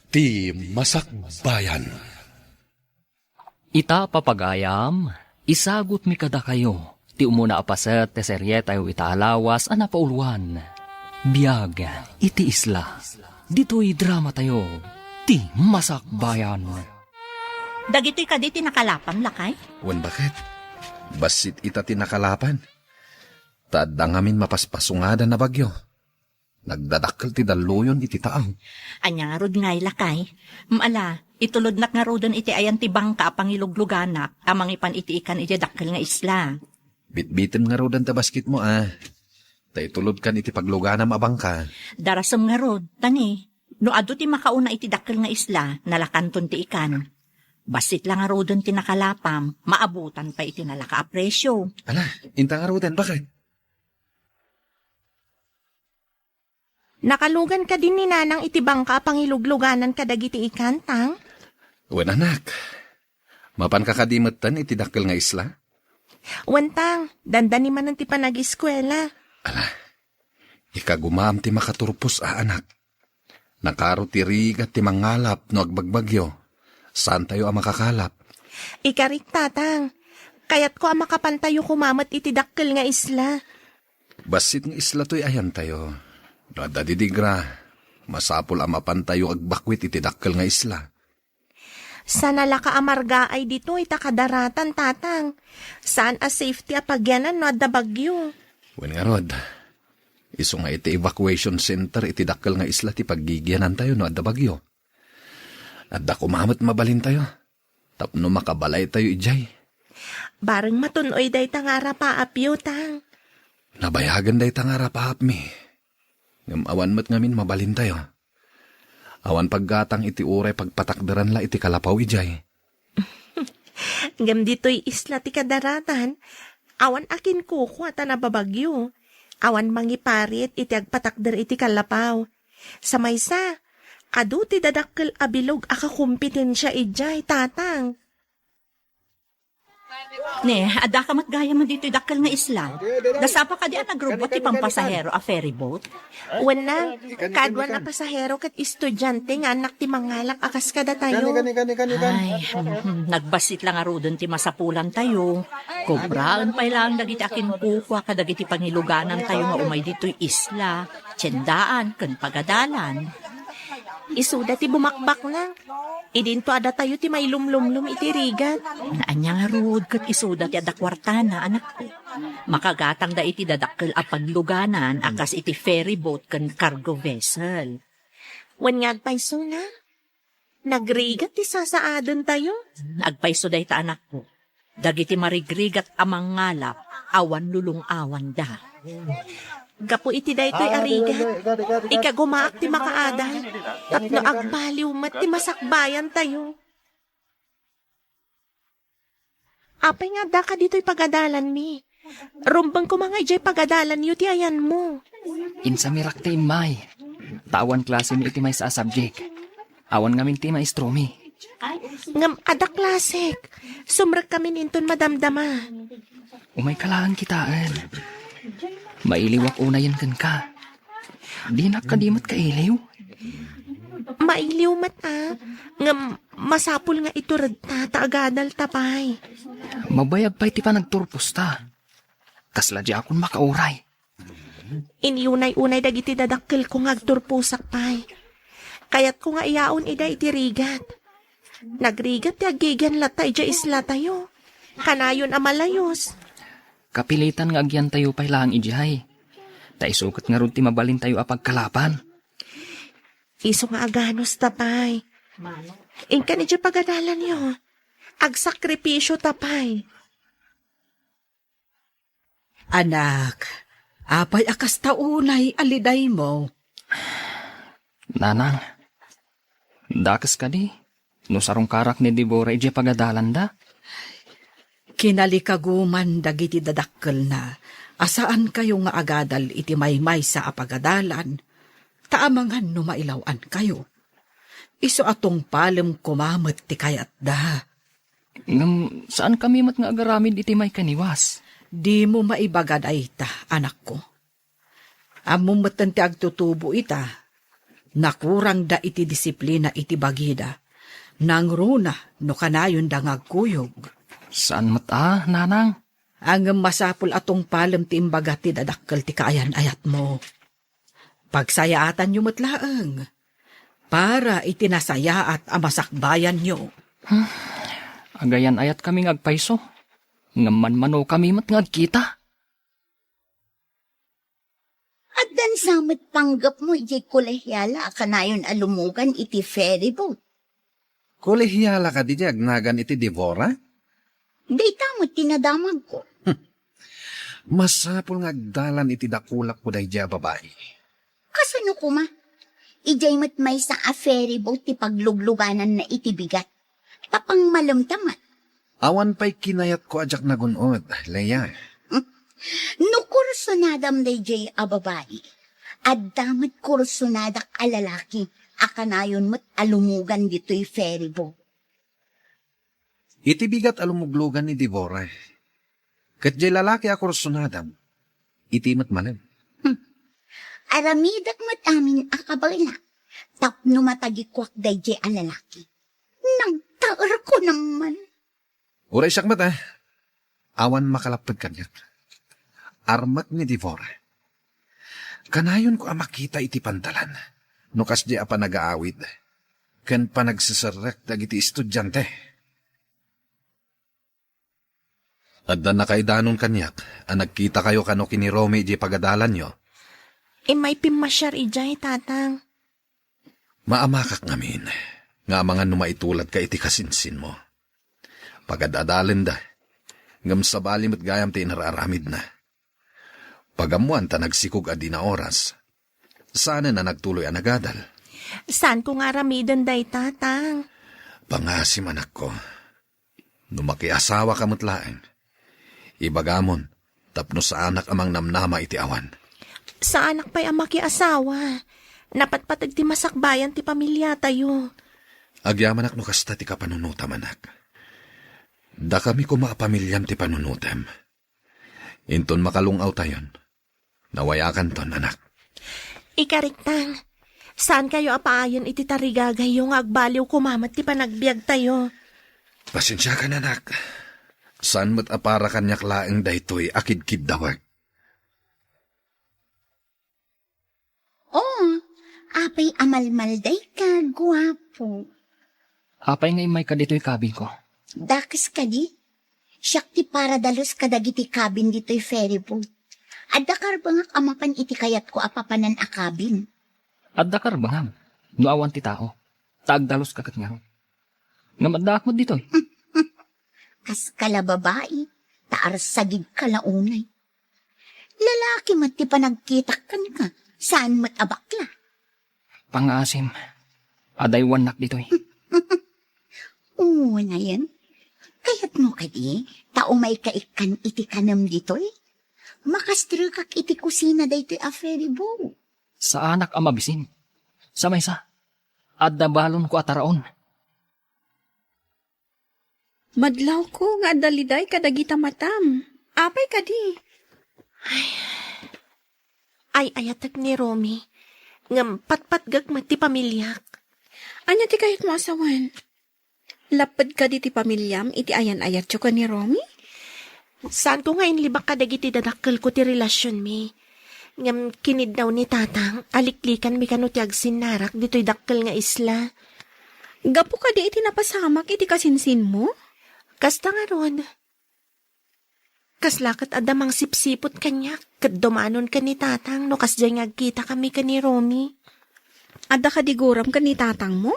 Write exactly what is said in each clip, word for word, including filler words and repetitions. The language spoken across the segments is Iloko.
Ti Masakbayan. Ita, papagayam, isagutmi kadakayo ti umuna a paset ti serietayo ita a lawas a napauluan, Biag iti Isla. Ditoy dramatayo, Ti Masakbayan. Dagitoy kadi ti nakalapam, lakay? Wen, baket. Bassit ita ti nakalapan. Ta adda ngamin mapaspasungadan a bagyo. Nagdadakkel ti dalluyon iti taaw. Ania ngarud ngay, lakay? Ala, itulodnak ngaruden iti ayan ti bangka a pangilugluganak a mangipan iti ikan idiay dakkel nga isla. Bitbitem ngaruden ta basketmo, a. Ta itulodkan iti pagluganam a bangka. Darasem ngarud, ta ni, no adu ti makauna iti dakkel nga isla, nalakanton ti ikan. Bassit la ngaruden ti nakalapam, maabutan pay iti nalaka a presio. Ala, inta ngaruden, baket? Nakalugan kadi ni Nanang iti bangka a pangilugluganan kadagiti ikan, Tang? Wen, anak. Mapanka kadi metten iti dakkel nga isla? Wen, Tang. Dandani manen ti panagiskuela. Ala, ikagumaam ti makaturpos a anak. Nakaro ti rigat ti mangalap no agbagbagyo. Saantayo a makakalap. Ikarik, Tatang. Kayatko a makapantayo koma met iti dakkel nga isla. Bassit nga isla toy ayantayo. No adda didigra, masapul a mapantayo agbakwit iti dakkel nga isla. Saan a laka a margaay ditoy ta kadaratan, Tatang. Saan a safety a pagyanan no adda bagyo. Wen ngarud, isu nga iti evacuation center iti dakkel nga isla ti paggigianantayo no adda bagyo. Adda koma met mabalintayo tapno makabalaytayo idiay. Bareng matun-oy dayta nga arapaapyo, Tang. Nabayagen dayta nga arapaapmi. Ngem awan met ngamin mabalintayo. Awan paggatang iti uray pagpatakderan la iti kalapaw idiay. Ngem ditoy isla ti kadaratan, awan a kinkukua ta nababagyo. Awan mangiparit iti agpatakder iti kalapaw. Sa maysa, adu ti dadakkel a bilog a kakompetensia idiay, Tatang. Ne, adda ka met gayam ditoy dakkel nga isla. Dasapa kadi a nagrubot ti pampasahero a ferry boat? Wen, Nang, kaduan a pasahero ket estudiante nga annak ti mangalap a kas kadatayo. Ay, mhm, nagbassit la ngaruden ti masapulantayo. Kubraen pay laeng dagiti a kinkukua kadagiti pangiluganantayo nga umay ditoy isla, tiendaan, ken pagadalan. Isuda ti bumakbaknang. Idinto a datayo ti mailumlumlom iti rigat. Ania ngarud ket isuda ti adda kuartana, anakko. Makagatangda iti dadakkel a pagluganan a kas iti ferry boat ken cargo vessel. Wen nga agpaysona, nagrigat ti sasaadentayo. Agpayso dayta, anakko. Dagiti marigrigat a mangalap, awan lulong-awanda. Gapu iti daytoy a rigat, ikagumaak ti makaadal tapno agbaliw met ti masakbayantayo. Apay nga addaka ditoy pagadalanmi? Rumbeng koma nga idiay pagadalanyo ti ayanmo. Insamirak ti immay. Ta awan klasemi iti maysa a subject. Awan ngamin ti maestromi. Ngem adda klasek. Sumrekkamin inton madamdama. Umayka laeng kitaen. Mailiwak unayen kenka. Dinak kadi met kailiw? Mailiw met a. Ngem masapul nga ituredta ta agadalta pay. Mabayag pay ti panagturposta. Kasla diakon makauray. Inyunay-unay dagiti dadakkelko nga agturposak pay. Kayatko nga iyaon ida iti rigat. Nagrigat ti aggigian latta idiay islatayo. Kanayon a malayos. Kapilitan nga agyantayo pay laeng idiay. Ta isu ket ngarud ti mabalintayo a pagkalapan. Isu nga aganusta pay. Inkan idiay pagadalanyo. Agsakripisyota pay. Anak, apay a kasta unay a lidaymo? Nanang, dakes kadi no sarungkarak ni Deborah idiay pagadalanda? Kinalikaguman dagiti dadakkelna a saankayo nga agadal iti maymaysa a pagadalan, ta amangan no mailaw-ankayo. Isu a tungpalem koma met ti kayatda. Ngem saankami met nga agaramid iti maikaniwas. Dimo maibaga dayta, anakko. Ammom metten ti agtutubo ita. Nakurangda iti disiplina iti bagida. Nangruna no kanayonda nga agkuyog. Saan met a, nanang. Ngem masapul a tungpalem ti imbaga ti dadakkel ti kaayan-ayatmo. Pagsayaatanyo met laeng para iti nasayaat a masakbayanyo. Agayan-ayatkami nga agpayso, ngem manmanokami met nga agkita. Addan sa met panggepmo idiay kolehiala a kanayon a lumugan iti ferry boat. Kolehiala kadi ti agnagan iti Devora? Dayta met ti nadamagko. Masapul nga agdalan iti dakulakko daydiay a babai. Kasano koma? Idiay met maysa a ferry boat ti pagluglugananna iti bigat. Tapang malemta met. Awan pay kinayatko a diak nagun-od, Leia. No kursunadam daydiay a babai, adda met kursunadak a lalaki a kanayon met a lumugan ditoy ferry boat. Iti bigat a lumuglugan ni Devora, ket diay lalaki a kursunadam, iti met malem. Hmm. Aramidek met amin a kabaelak tapno matagikuak daydiay a lalaki. Nagtaerko naman. Uray siak met, a. Awan makalapped kaniak. Armek ni Devora. Kanayonko a makita iti pantalan no kasdi a panagaawid ken panagseserrek dagiti estudiante. Adda nakaidanon kaniak a nagkitakayo kano ken ni Romy idiay pagadalanyo. Immay pimmasiar idiay, Tatang. Maamakak ngamin nga amangan no maituladka iti kasinsinmo. Pagad-adalenda, ngem sabali met gayam ti inar-aramidna. Pagammoan ta nagsikog a dina oras. Saanen a nagtuloy a nagadal. Saanko nga aramiden dayta, Tang. Pangasim, anakko. No makiasawaka met laeng, ibagamon tapno saanak a mangnamnama iti awan. Saanak pay a makiasawa. Napatpateg ti masakbayan ti pamiliatayo. Agyamanak no kasta ti kapanunotam, anak. Dakami koma a pamiliam ti panunotem. Inton makalung-awtayon, nawayakanton, anak. Ikarik, Tang, saankayo a paayen iti tarigagayyo nga agbaliw koma met ti panagbiagtayo. Pasensiakan, anak. Saan met a para kaniak laeng daytoy a kidkiddawek. Oh, apay a malmaldayka, guapo? Apay nga immayka ditoy kabinko? Dakes kadi? Siak ti para dalus kadagiti kabin ditoy ferry boat. Adda karbengak a mapan iti kayatko a papanan a kabin. Adda karbengam no awan ti tao, ta agdaluska ket ngarud. Ngem addaak met ditoy. Kaska la babai, ta arsagidka la unay. Lalaki met ti panagkitak kenka, saan met a bakla. Pangngaasim, adaywannak ditoy. Unayen, kayatmo kadi ta umayka ikkan iti kanem ditoy? Makastrekak iti kusina daytoy a ferry boat. Saanak a mabisin. Sa maysa, adda balonko a taraon. Madlawko nga adda liday kadagita matam. Apay kadi? Ay, ay-ayatek ni Romy. Ngem patpatgek met ti pamiliak. Ania ti kayatmo a sawen? Lapped kadi ti pamiliam iti ayan-ayatyo ken ni Romy? Saanko nga inlibak kadagiti dadakkelko ti relasionmi. Ngem kiniddaw ni Tatang, aliklikanmi kano ti agsinnarak ditoy dakkel nga isla. Gapu kadi iti napasamak iti kasinsinmo? Kasta ngarud. Kasla ket adda mangsipsiput kaniak, ket dumanon ken ni Tatang no kasdiay nga agkitakami ken ni Romy. Adda kadi guram ken ni Tatangmo?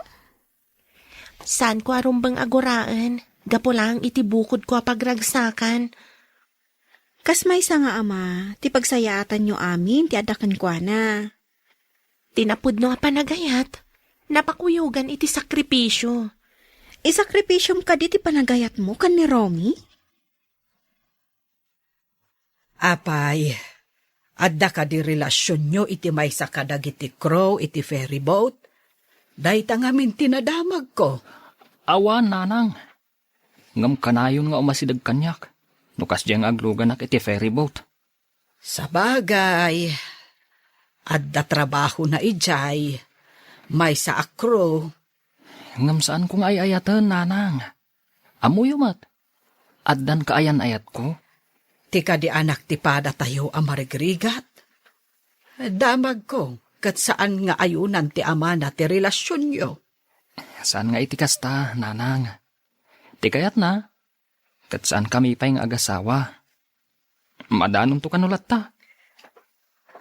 Saanko a rumbeng a guraen, gapu laeng iti bukodko a pagragsakan. Kas maysa nga ama, ti pagsayaatanyo amin ti adda kenkuana. Ti napudno a panagayat, napakuyogan iti sakripisio. Isakripisiom kadi ti panagayatmo ken ni Romy? Apay, adda kadi relasionyo iti maysa kadagiti crew iti ferry boat? Dayta ngamin ti nadamagko. Awan, nanang. Ngem kanayon nga umasideg kaniak no kasdiay nga agluganak iti ferry boat. Sabagay, adda trabahona idiay. Maysa a crew. Ngem saanko nga ay-ayaten, nanang. Ammoyo met, addan kaayan-ayatko. Ti kadi anak ti padatayo a marigrigat. Damagko, ket saan nga ayunan ti amana ti relasionyo. Saan nga iti kasta, nanang. Ti kayatna, ket saankami pay nga agasawa. Madanonto kano latta.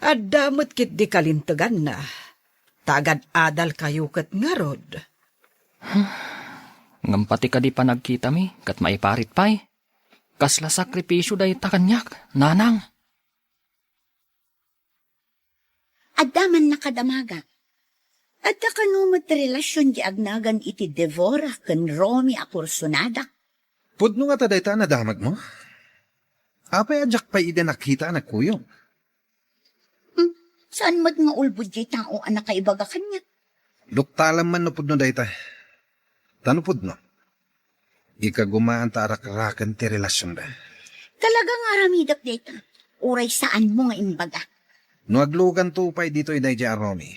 Adda met ketdi kalinteganna. Ta agad-adalkayo ket ngarud. Ngem pati kadi panagkitami, ket maiparit pay. Kasla sakripisio dayta kaniak, nanang. Adda man nakadamagak. Adda kano met relasion di agnagan iti Devora ken Romy a kursunada? Pudno ngata dayta a nadamagmo? Apay a diak pay idi nakita a nagkuyog? Hmm, saan met nga ulbod diay tao a nakaibaga kaniak? Duktalam man no pudno dayta. Ta no pudno, ikagumaan ta arakraken ti relasionda. Talaga nga aramidek dayta. Uray saanmo nga imbaga. No agluganto pay ditoy daydiay a Romy,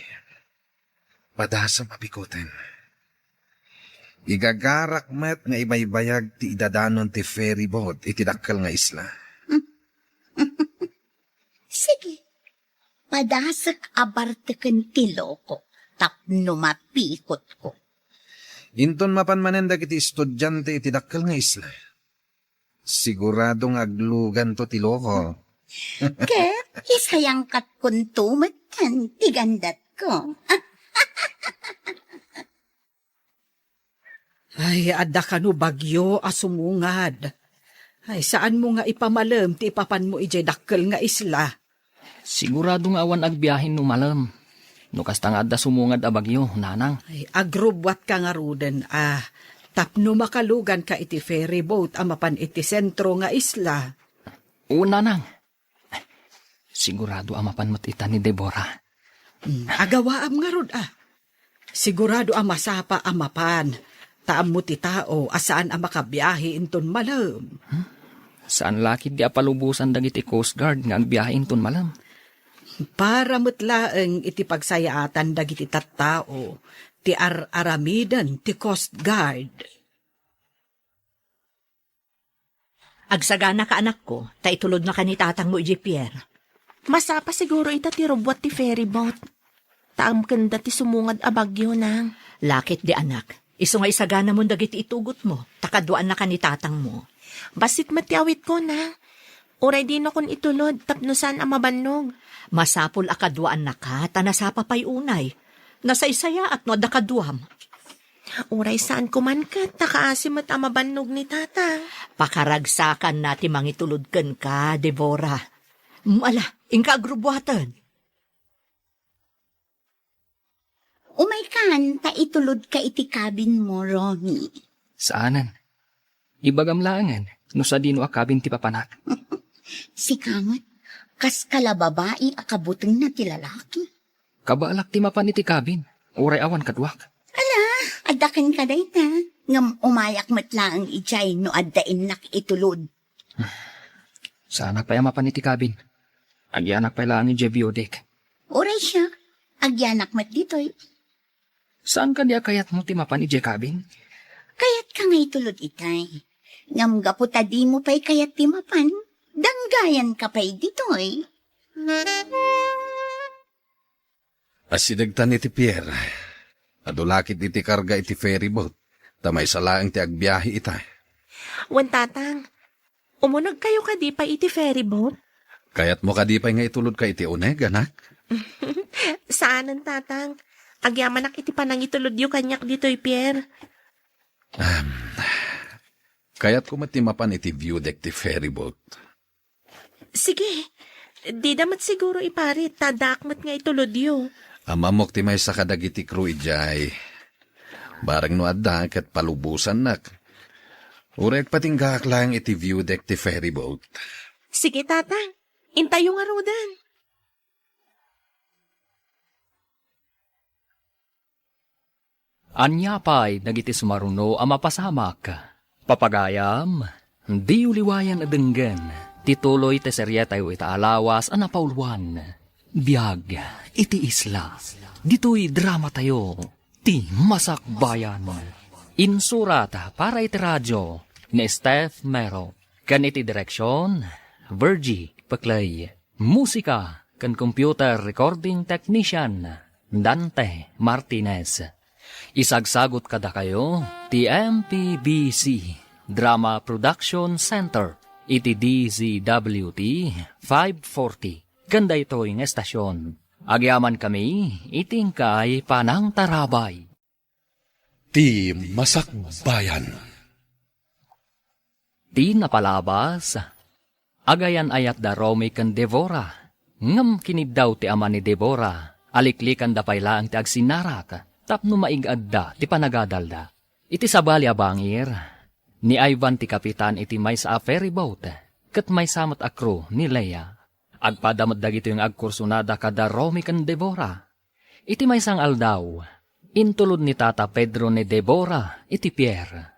padasem a bikoten. Igagarak met nga ibaybayag ti idadanon ti ferry boat iti dakkel nga isla. Sige, padasek a barteken ti loko tapno mapikotko. Inton mapan manen dagiti estudiante iti dakkel nga isla, sigurado nga agluganto ti loko. Ket isayangkatkonto metten ti gandatko. Ay, adda kano bagyo a sumungad. Ay, saanmo nga ipamalem ti ipapanmo idiay dakkel nga isla? Sigurado nga awan agbiahe no malem. No kasta nga adda sumungad a bagyo, nanang. Ay, agrubbuatka ngaruden, a, tapno makaluganka iti ferry boat a mapan iti sentro nga isla. O, nanang. Sigurado a mapan met ita ni Deborah. Hmm, agawaam ngarud, a. Sigurado a masapa a mapan, ta ammo ti tao a saan a makabiahe inton malem. Hmm? Saan la ketdi a palubosan dagiti Coast Guard nga agbiahe inton malem? Para met laeng iti pagsayaatan dagiti tattao ti ar-aramiden ti Coast Guard. Agsaganaka, anakko, ta itulodnaka ni tatangmo idiay pier. Masapa siguro ita ti rubbuat ti ferry boat. Ta amkenda ti sumungad a bagyo, nang. La ketdi, anak. Isu nga isaganamon dagiti itugotmo, ta kaduaannaka ni tatangmo. Bassit met ti awitko, nang. Uray dinakon itulod tapno saan a mabannog. Masapul a kaduaannaka, ta nasapa pay unay. Nasaysayaat no adda kaduam. Uray saanko man ket, ta kaasi met a mabannog ni tatang. Pakaragsakanna ti mangitulod kenka, Deborah. Mm, ala, inka agrubbuaten. Umaykan, ta itulodka iti cabinmo, Romy. Saanen. Ibagam laengen no sadino a cabin ti papanak. Sika met, kas kala babai a kabutengna ti lalaki. Kabaalak ti mapan iti cabin, uray awan kaduak. Ala, adda kenka dayta, ngem umayak met laeng idiay no adda innak itulod. Saanak pay a mapan iti cabin. Agyanak pay laeng idiay view deck. Uray siak, agyanak met ditoy. Saan kadi a kayatmo ti mapan idiay cabin? Kayatka nga itulod itay. Ngem gapu ta dimo pay kayat ti mapan, danggayanka pay ditoy. Asidegtan iti pier. Adu la ketdi ti karga iti ferry boat, ta maysa laeng ti agbiahe ita. Wen, tatang, umunegkayo kadi pay iti ferry boat? Kayatmo kadi pay nga itulodka iti uneg, anak? Saanen, tatang. Agyamanak iti panangitulodyo kaniak ditoy pier. Am, kayatko met ti mapan iti view deck ti ferry boat. Sige, dida met siguro iparit, ta addaak met nga itulodyo. Ammok ti maysa kadagiti crew idiay. Bareng no adda, ket palubosannak. Uray agpatinggaak laeng iti view deck ti ferry boat. Sige, tatang. Intayo ngaruden. Ania pay dagiti sumaruno a mapasamak? Papagayam, diyo liwayan a denggen ti tuloy ti serietayo ita a lawas a napauluan, Biag iti Isla. Ditoy dramatayo, ti Masakbayan. Insurat para iti radio ni Steph Mero. Ken iti direksyon, Virgie Peclay. Musika ken computer recording technician, Dante Martinez. Isagsagut kadakayo ti M P B C Drama Production Center iti D Z W T five forty. Ken daytoy nga estasyon, agyamankami iti inkay panangtarabay. Ti Masakbayan. Ti napalabas, agayan-ayat da Romy ken Devora, ngem kiniddaw ti ama ni Devora, aliklikanda pay laeng ti agsinarak tapno maig-adda ti panagadalda. Iti sabali a bangir, ni Ivan ti kapitan iti maysa a ferry boat, ket maysa met a crew ni Lea. Agpada met dagitoy nga agkursunada kada Romy ken Devora. Iti maysa nga aldaw, intulod ni Tata Pedro ni Devora iti pier.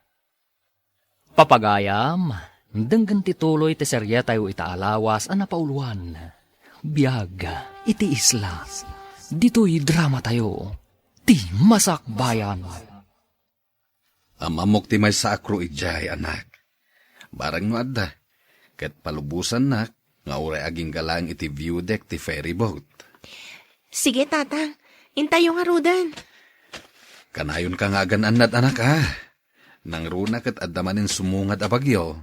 Papagayam, denggen ti tuloy ti serietayo ita a lawas a napauloan. Biag iti isla. Ditoy dramatayo, ti Masakbayan. Am-ammok ti maysa a crew idiay, anak. Barang no adda, ket palubosannak nga uray agingga laeng iti view deck ti ferry boat. Sige, Tatang. Intayo ngaruden. Kanayonka nga agan-annad, anak, a. Nangruna ket adda manen sumungad a bagyo.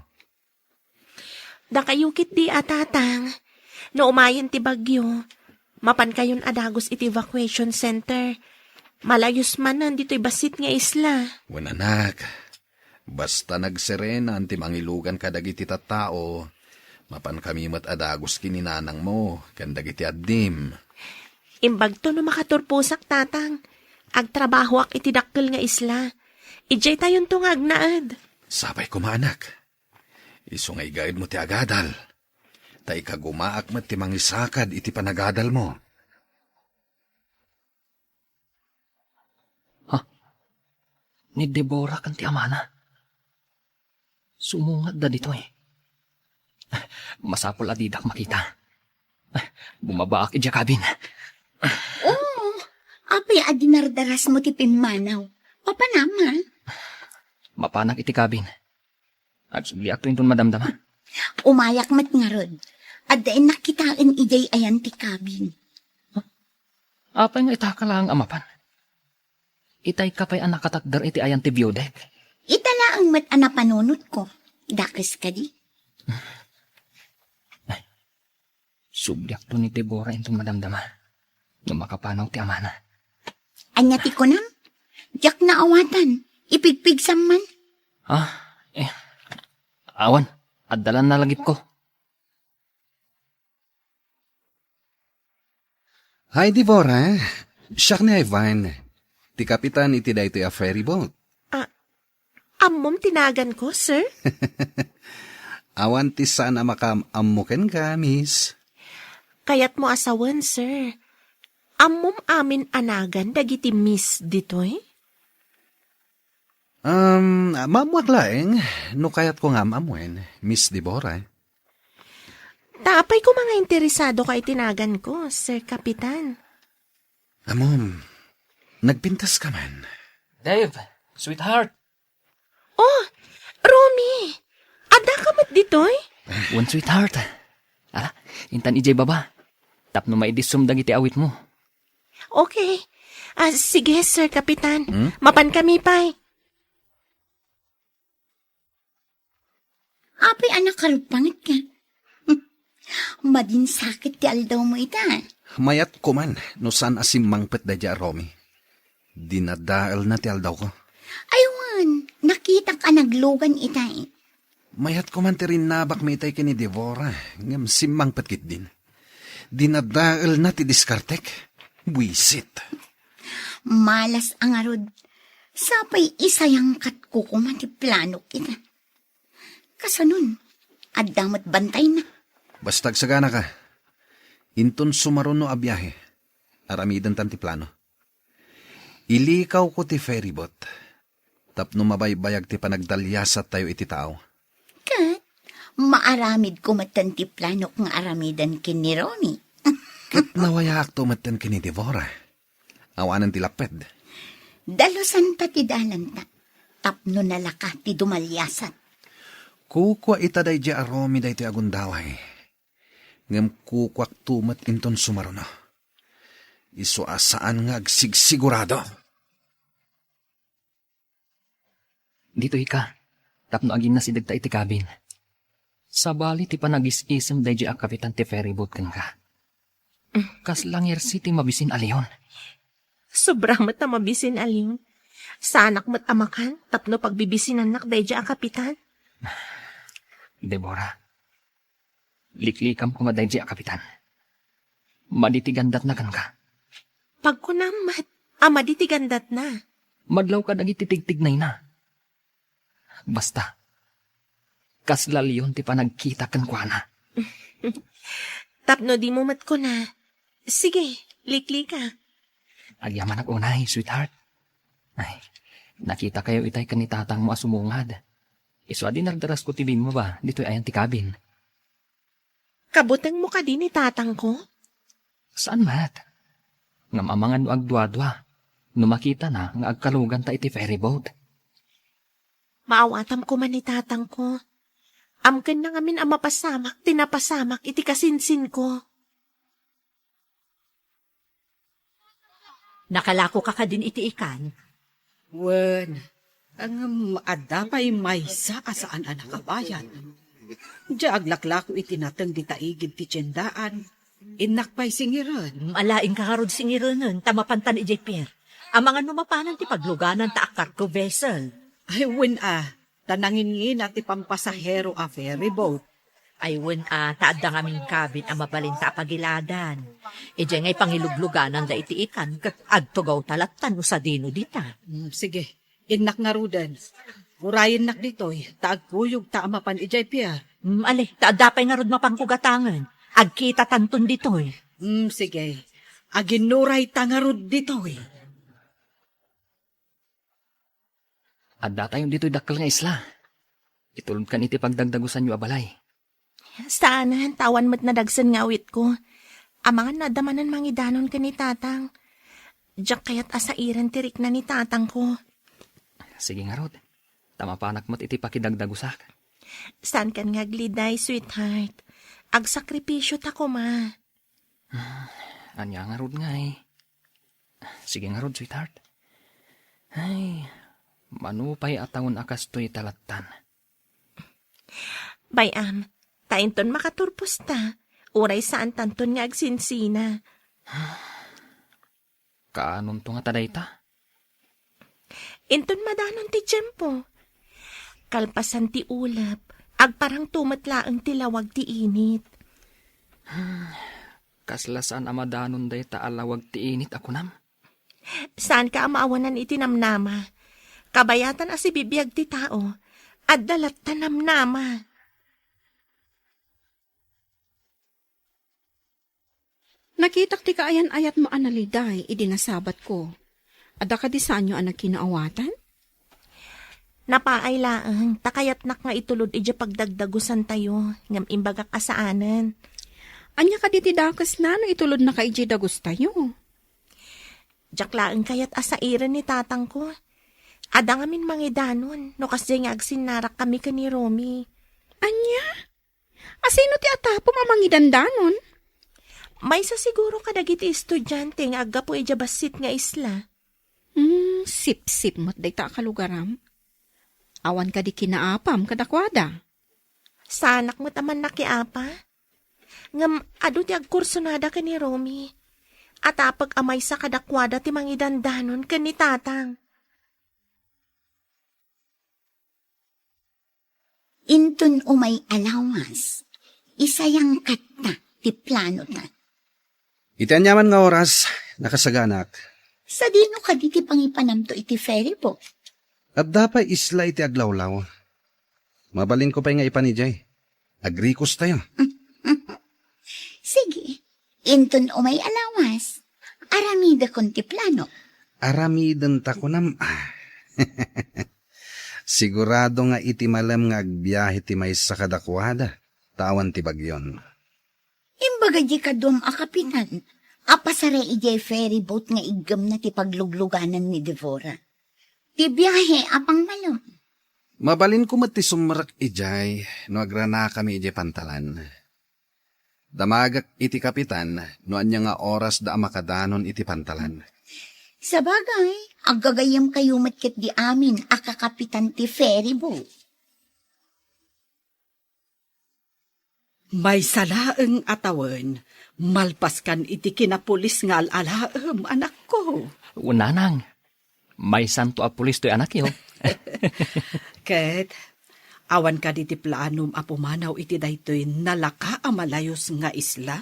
Dakayo ketdi a, Tatang. No umayen ti bagyo, mapankayon a dagus iti evacuation center. Malayus manen ditoy bassit nga isla. Wen, anak, basta nagserenan ti mangilugan kadagiti tattao, mapankami met a dagus ken ni nanangmo ken dagiti addim. Imbagto no makaturposak, Tatang. Agtrabahoak iti dakkel nga isla. Idiaytayonto nga agnaed. Sapay koma, anak. Isu nga igaedmo ti agadal, ta ikagumaak met ti mangisakad iti panagadalmo. Ha? Ni Deborah ken ti amana? Sumungatda ditoy. Masapul a didak makita. Bumabaak idiay cabin. Oh, apay a dinardarasmo ti pimmanaw? Papanam, a? Mapanak iti cabin. Agsubli akto inton madamdama. Umayak met ngarud. Adda innak kitaen idiay ayan ti cabin. Apay nga itaka laeng a mapan? Itayka pay a nakatakder iti ayan ti view deck? Ita laeng met a napanunotko. Dakes kadi? Ay, subliakto ni Deborah inton madamdama no makapanaw ti amana. Ania ti kunam? Diak naawatan. Ipigpigsam man. Ah, eh, awan. Adda la nalagipko. Hi, Deborah. Siak ni Ivan, ti kapitan iti daytoy a ferry boat. Ah, ammom ti naganko, sir? Awan ti saan a makaam-ammo kenka, miss. Kayatmo a sawen, sir. Ammom amin a nagan dagiti miss ditoy? Um, maammoak laeng no kayatko nga am-ammoen, Miss Deborah. Ta apay koma nga interesadoka iti naganko, Sir Kapitan? Ammom, nagpintaska man. Dave, sweetheart. Oh, Romy! Addaka met ditoy? Wen, sweetheart. Ala, intan idiay baba. Tapno maidissum dagiti awitmo. Okay. Ah, sige, Sir Kapitan. Hmm? Mapan kami pay. Apay a nakaruppangetka? Madin sakit ti aldawmo ita. Mayat koman no saan a simmangpet daydiay a Romy. Dinadaelna ti aldawko. Ay wen, nakitak a naglugan itay. Mayat koman ti rinnabakmi itay ken ni Deborah, ngem simmangpet ketdin. Dinadaelna ti diskartek. Buisit. Malas a ngarud. Sapay isayangkatko koma ti planok ita. Kasanon, adda met bantayna. Basta agsaganaka. Inton sumaruno a biahe, aramidentan ti plano. Ilikawko ti ferry boat tapno mabaybayag ti panagdaliasattayo iti tao. Ket maaramidko metten ti planok nga aramiden ken ni Romy. Ket nawayaakto metten ken ni Deborah. Awanen ti lapped. Dalusanta ti dalanta, tapno nalaka ti dumaliasat. Kukua ita daydi a Romy daytoy a gundaway. Ngem kukuakto met inton sumaruno. Isu a saan nga agsigsigurado. Ditoy ka, tapno aginnasidegta iti kabin. Sabali ti panagis-isem daydi a kapitan ti ferryboat kenka. Kasla ngersi ti mabisin a leon. Sobra met a mabisin a leon. Saanak met a makan tapno pagbibisinannak daydi a kapitan. Deborah, liklikam koma daydi a kapitan. Madi ti gandatna kenka. Pagkunam met a madi ti gandatna. Madlaw kadagiti tigtignayna. Basta, kasla leon ti panagkita kenkuana. Tapno dimo met kuna, sige, liklika. Agyamanak unay, sweetheart. Ay, nakitakayo itay ken ni tatangmo a sumungad. Isu a dinardarasko ti bimmaba ditoy ayan ti kabin. Kabutengmo kadi ni tatangko? Saan met. Ngem amangan no agduadua, no makitana nga agkaluganta iti ferryboat. Maawatam koma ni tatangko. Amkenna ngamin a mapasamak ti napasamak iti kasinsinko. Nakalakoka kadin iti ikan? Wen, ngem adda pay maysa a saan a nakabayad. Diay aglaklako iti nateng dita igid ti tiendaan, innak pay singiren. Alaingka ngarud singirenen, ta mapantan idiay pier. Amangan no mapanan ti pagluganan ta a cargo vessel. Ay, wen a, ta nangingina ti pampasahero a ferryboat. Ay, wen a, ta adda ngamin kabin a mabalinta a pagiladan. Idiay nga ipangiluglugananda iti ikan ket agtugawta latta no sadino dita. Mm, sige, innak ngaruden. Urayennak ditoy, ta agkuyogta a mapan idiay pier. Mm, ali, ta adda pay ngarud mapanko gatangen. Agkitatanton ditoy. Mm, sige. Aginnurayta ngarud ditoy. Addatayon ditoy dakkel nga isla. Itulodkan iti pagdagdagusanyo a balay. Saanen, ta awan met nadagsen nga awitko. Amangan no adda manen mangidanon ken ni tatang. Diak kayat a sairen ti rikna ni tatangko. Sige ngarud, ta mapanak met iti pakidagdagusak. Saankan nga agliday, sweetheart. Agsakripisio ta koma. Hmm, ania ngarud ngay? Sige ngarud, sweetheart. Ay, mano pay a tawen a kastoy ta lattan. Bay-am, ta inton makaturposta, uray saantanton nga agsinsina. Kaanonto ngata dayta? Inton madanon ti tiempo. Kalpasan ti ulep, agparangto met laeng ti lawag ti init. Hmm, kasla saan a madanon dayta a lawag ti init a kunam? Saanka a maawanan iti namnama. Kabayatan a sibibiag ti tao. Adda latta namnama. Nakitak ti kaayan-ayatmo a naliday idi nasabatko. Adda kadi saanyo a nagkinaawatan? Napaay laeng, ta kayatnak nga itulod idiay pagdagdagusantayo, ngem imbagak a saanen. Ania kadi ti dakesna no itulodnaka idiay dagustayo? Diak laeng kayat a sairen ni tatangko. Adda ngamin mangidanon, no kasdiay nga agsinnarakkami ken ni Romy. Ania? Asino ti atapom a mangidandanon? Maysa siguro kadagiti estudiante nga aggapu idiay bassit nga isla. Hmm, sipsip met dayta a kalugaram. Awan kadi kinaapam kadakuada? Saanak met a mannakiapa. Ngem adu ti agkursonada ken ni Romy. Atapek a maysa kadakuada ti mangidandanon ken ni tatang. Inton umay a lawas, isayangkatta ti planota. Iti aniaman nga oras, nakasaganak. Sadino kadi ti pangipanamto iti ferry boat? Adda pay isla iti aglawlaw. Mabalinko pay nga ipan idiay. Agrikostayo. Sige, inton umay a lawas, aramidekon ti plano. Aramidenta kunam, ah. Sigurado nga iti malem nga agbiahe ti maysa kadakuada, ta awan ti bagyon. Imbaga di kaduam a kapitan, a pasarek idiay ferry boat nga iggemna ti paglugluganan ni Devora. Ti biahe a pangmalem. Mabalinko met ti sumrek idiay no agranakami idiay pantalan. Damagek iti kapitan no ania nga oras da a makadanon iti pantalan. Sabagay, aggagayyemkayo met ketdi amin a kakapitan ti ferry boat. Maysa laeng a tawen, malpaskan iti kinapulis nga al-alaem, anakko. Wen, nanang, maysanto a pulis toy anakyo. Ket, awan kadi ti planom a pumanaw iti daytoy nalaka a malayus nga isla?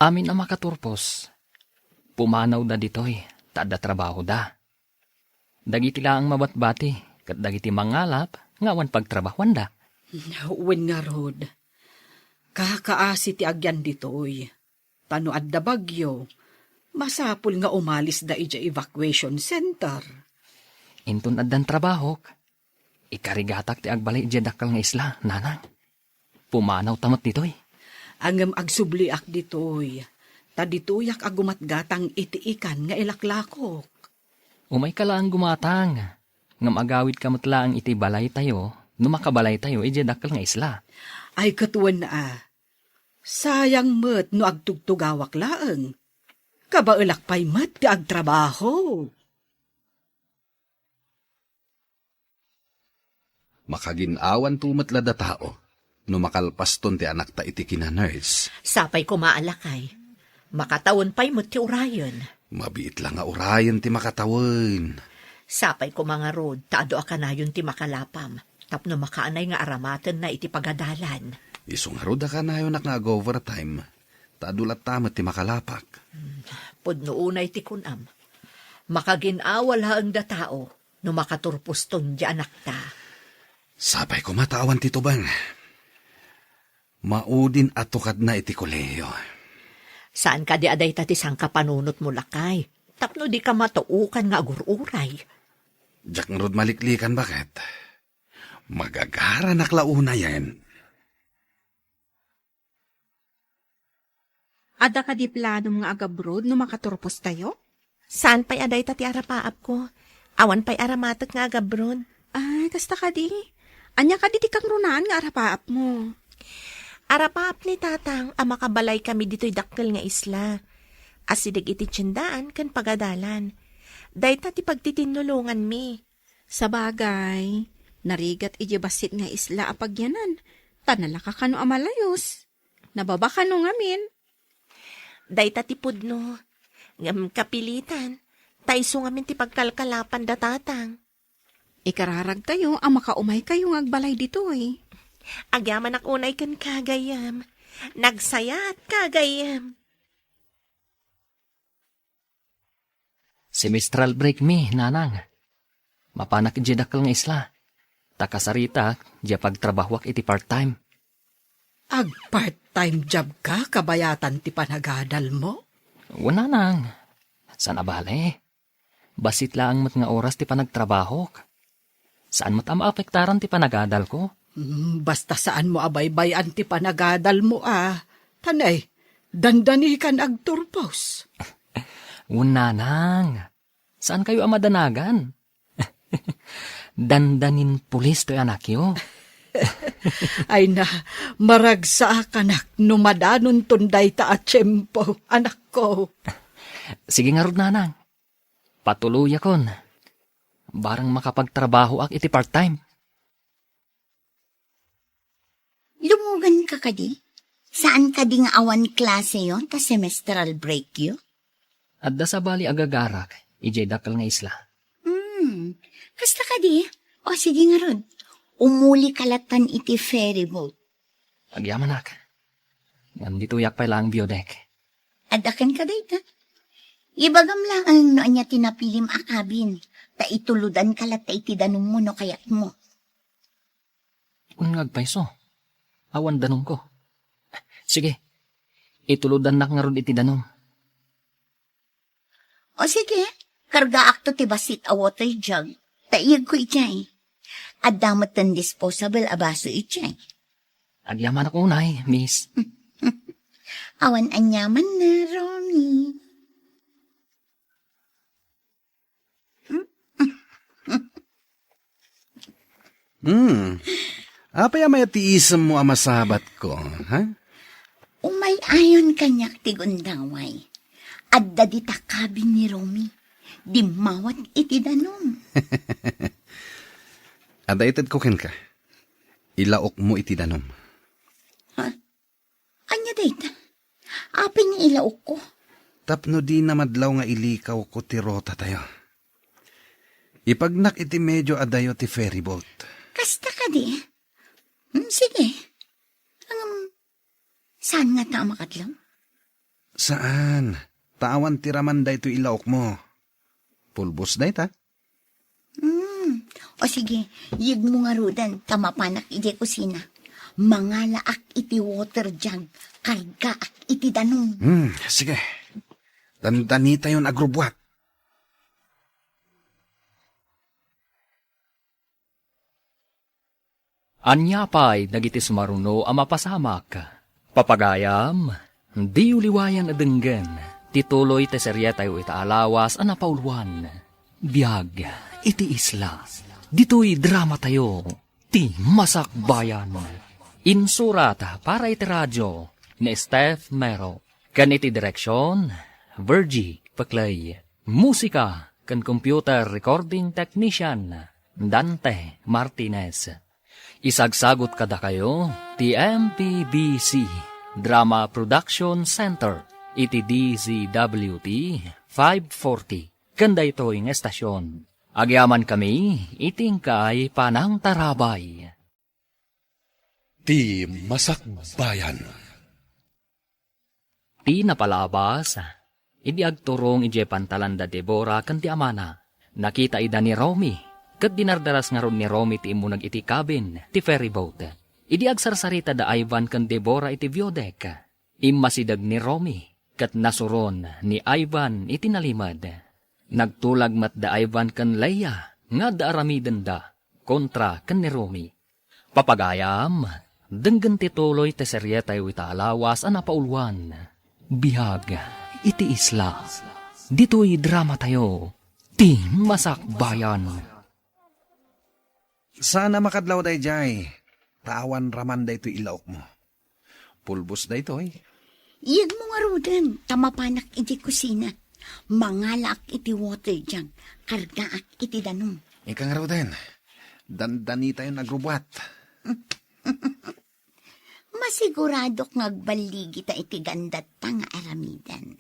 Amin a makaturpos, pumanawda ditoy, ta adda trabahoda. Dagiti laeng mabatbati, ket dagiti mangalap nga awan pagtrabahuanda. Wen ngarud, kakaasi ti agyan ditoy. Ta no adda bagyo, masapul nga umalisda idiay evacuation center. Inton addan trabahok, ikarigatak ti agbalay idiay dakkel nga isla, nanang. Pumanawta met ditoy. Ngem agsubliak ditoy, ta ditoyak a gumatgatang iti ikan nga ilaklakok. Umayka laeng gumatang, ngem agawidka met laeng iti balaytayo no makabalaytayo idiay dakkel nga isla. Ay, ket wen a, sayang met no agtugtugawak laeng. Kabaelak pay met ti agtrabaho. Makagin-awanto met la datao no makalpaston ti anakta iti kina-nurse. Sapay koma a lakay. Makatawen pay met ti urayen. Mabiit la nga urayen ti makatawen. Sapay koma ngarud ta adu a kanayon ti makalapam tapno makaanay nga aramatenna iti pagadalan. Isu ngarud a kanayonak nga ag-overtime ta adu latta met ti makalapak. Hmm, pudno unay ti kunam. Makagin-awa laeng datao no makaturposton ti anakta. Sapay koma ta awan ti tubeng. Maudin a tukadna iti kolehiyo. Saan kadi a dayta ti sangkapanunotmo, lakay? Tapno dika matuokan nga agur-uray. Diak ngarud maliklikan, baket. Magagaranak la unayen. Adda kadi planom nga agabroad no makaturpostayo? Saan pay a dayta ti arapaapko. Awan pay aramatek nga agabroad. Ay, kasta kadi? Ania kadi ti kangrunaan nga arapaapmo? Arapaap ni Tatang a makabalaykami ditoy dakkel nga isla. Asideg iti tiendaan ken pagadalan. Dayta ti pagtitinnulonganmi. Sabagay, narigat idiay bassit nga isla a pagyanan, ta nalaka kano a malayus. Nababa kano ngamin. Dayta ti pudno. Ngem kapilitan, ta isu ngamin ti pagkalkalapan da Tatang. Ikararagtayo a makaumaykayo nga agbalay ditoy. Agyamanak unay kenka, gayyem. Nagsayaat ka, gayyem. Semestral break mi, nanang. Mapanak idiay dakkel nga isla. Ta kasaritak, diay pagtrabahuak iti part-time. Ag-part-time job ka, kabayatan ti panagadalmo? Wen, nanang. Saan a bale. Bassit laeng met nga oras ti panagtrabahok. Saan met a maapektaran ti panagadalko? Mm, basta saanmo a baybay-an ti panagadalmo a. Tanay, dandanikan agturpos. Wen, nanang. Saankayo a madanagan? Dandanin pulis toy anakyo. Ay na, maragsaakanak no madanonton dayta a tiempo, anakko. Sige ngarud, nanang. Patuloyakon. Barang makapagtrabahoak iti part-time. Lumuganka kadi? Saan kadi nga awan klaseyo ta semestral breakyo? Adda sabali agagarak idiay dakkel nga isla. Hmm, kasta kadi? O, sige ngarud. Umulika lattan iti ferry boat. Agyamanak. Ngem ditoyak pay laeng view deck. Adda kenka dayta. Ibagam laeng no ania ti napilim a cabin, ta itulodanka latta iti danummo no kayatmo. Wen nga agpayso, awan danumko. Sige, itulodannak ngarud iti danum. O sige, kargaakto ti bassit a water jug, ta iyegko idiay. Adda metten disposable a baso idiay. Agyamanak unay, miss. Awan aniamanna, Romy. Hmm. Apay a mayat ti isemmo a masabatko, ha? Umay-ayon kaniak ti gundaway. Adda dita kabin ni Romy. Dimmawat iti danum. Adda itedko kenka. Ilaokmo iti danum. Ha? Ania dayta? Apay nga ilaokko? Tapno dina madlaw nga ilikawko ti rotatayo. Ipagnak iti medio adayo ti ferryboat. Kasta kadi? Hmm, sige. Ngem, saan ngata a makadlaw? Saan. Ta awan ti raman daytoy ilaokmo. Pulbos dayta. Hmm. O sige, yegmo ngaruden ta mapanak idiay kusina. Mangalaak iti water jug, kargaak iti danum. Hmm, sige. Dandanitayon agrubbuat. Ania pay dagiti sumaruno a mapasamak? Papagayam, diyo liwayan a denggen ti tuloy ti serietayo ita a lawas a napauluan, Biag iti Isla. Ditoy dramatayo, Ti Masakbayan. Insurat para iti radio ni Steph Mero, ken iti direksion, Virgie Peclay. Musika ken computer recording technician, Dante Martinez. Isagsagut kadakayo ti M P B C Drama Production Center iti D Z W T five forty ken daytoy nga estasion. Agyamankami iti inkay panangtarabay. Ti Masakbayan. Ti napalabas, idi agturong idiay pantalan da Debora ken ti amana, nakita ida ni Romy, ket dinardaras ngarud ni Romy ti immuneg iti cabin ti ferryboat. Idi agsarsarita da Ivan ken Debora iti view deck, immasideg ni Romy, ket nasuron ni Ivan iti nalimed. Nagtulag met da Ivan ken Leia nga adda aramidenda kontra ken ni Romy. Papagayam, denggen ti tuloy ti serietayo ita a lawas a napauluan, Biag iti Isla. Ditoy dramatayo, Ti Masakbayan. Saan a makadlaw daydiay, ta awan raman daytoy ilaokmo. Pulbos daytoy. Iyegmo ngaruden, ta mapanak iti kusina. Mangalaak iti water jug, kargaak iti danum. Ika ngaruden, dandanitayon agrubbuat. Masiguradok nga agballigita iti gandatta nga aramiden.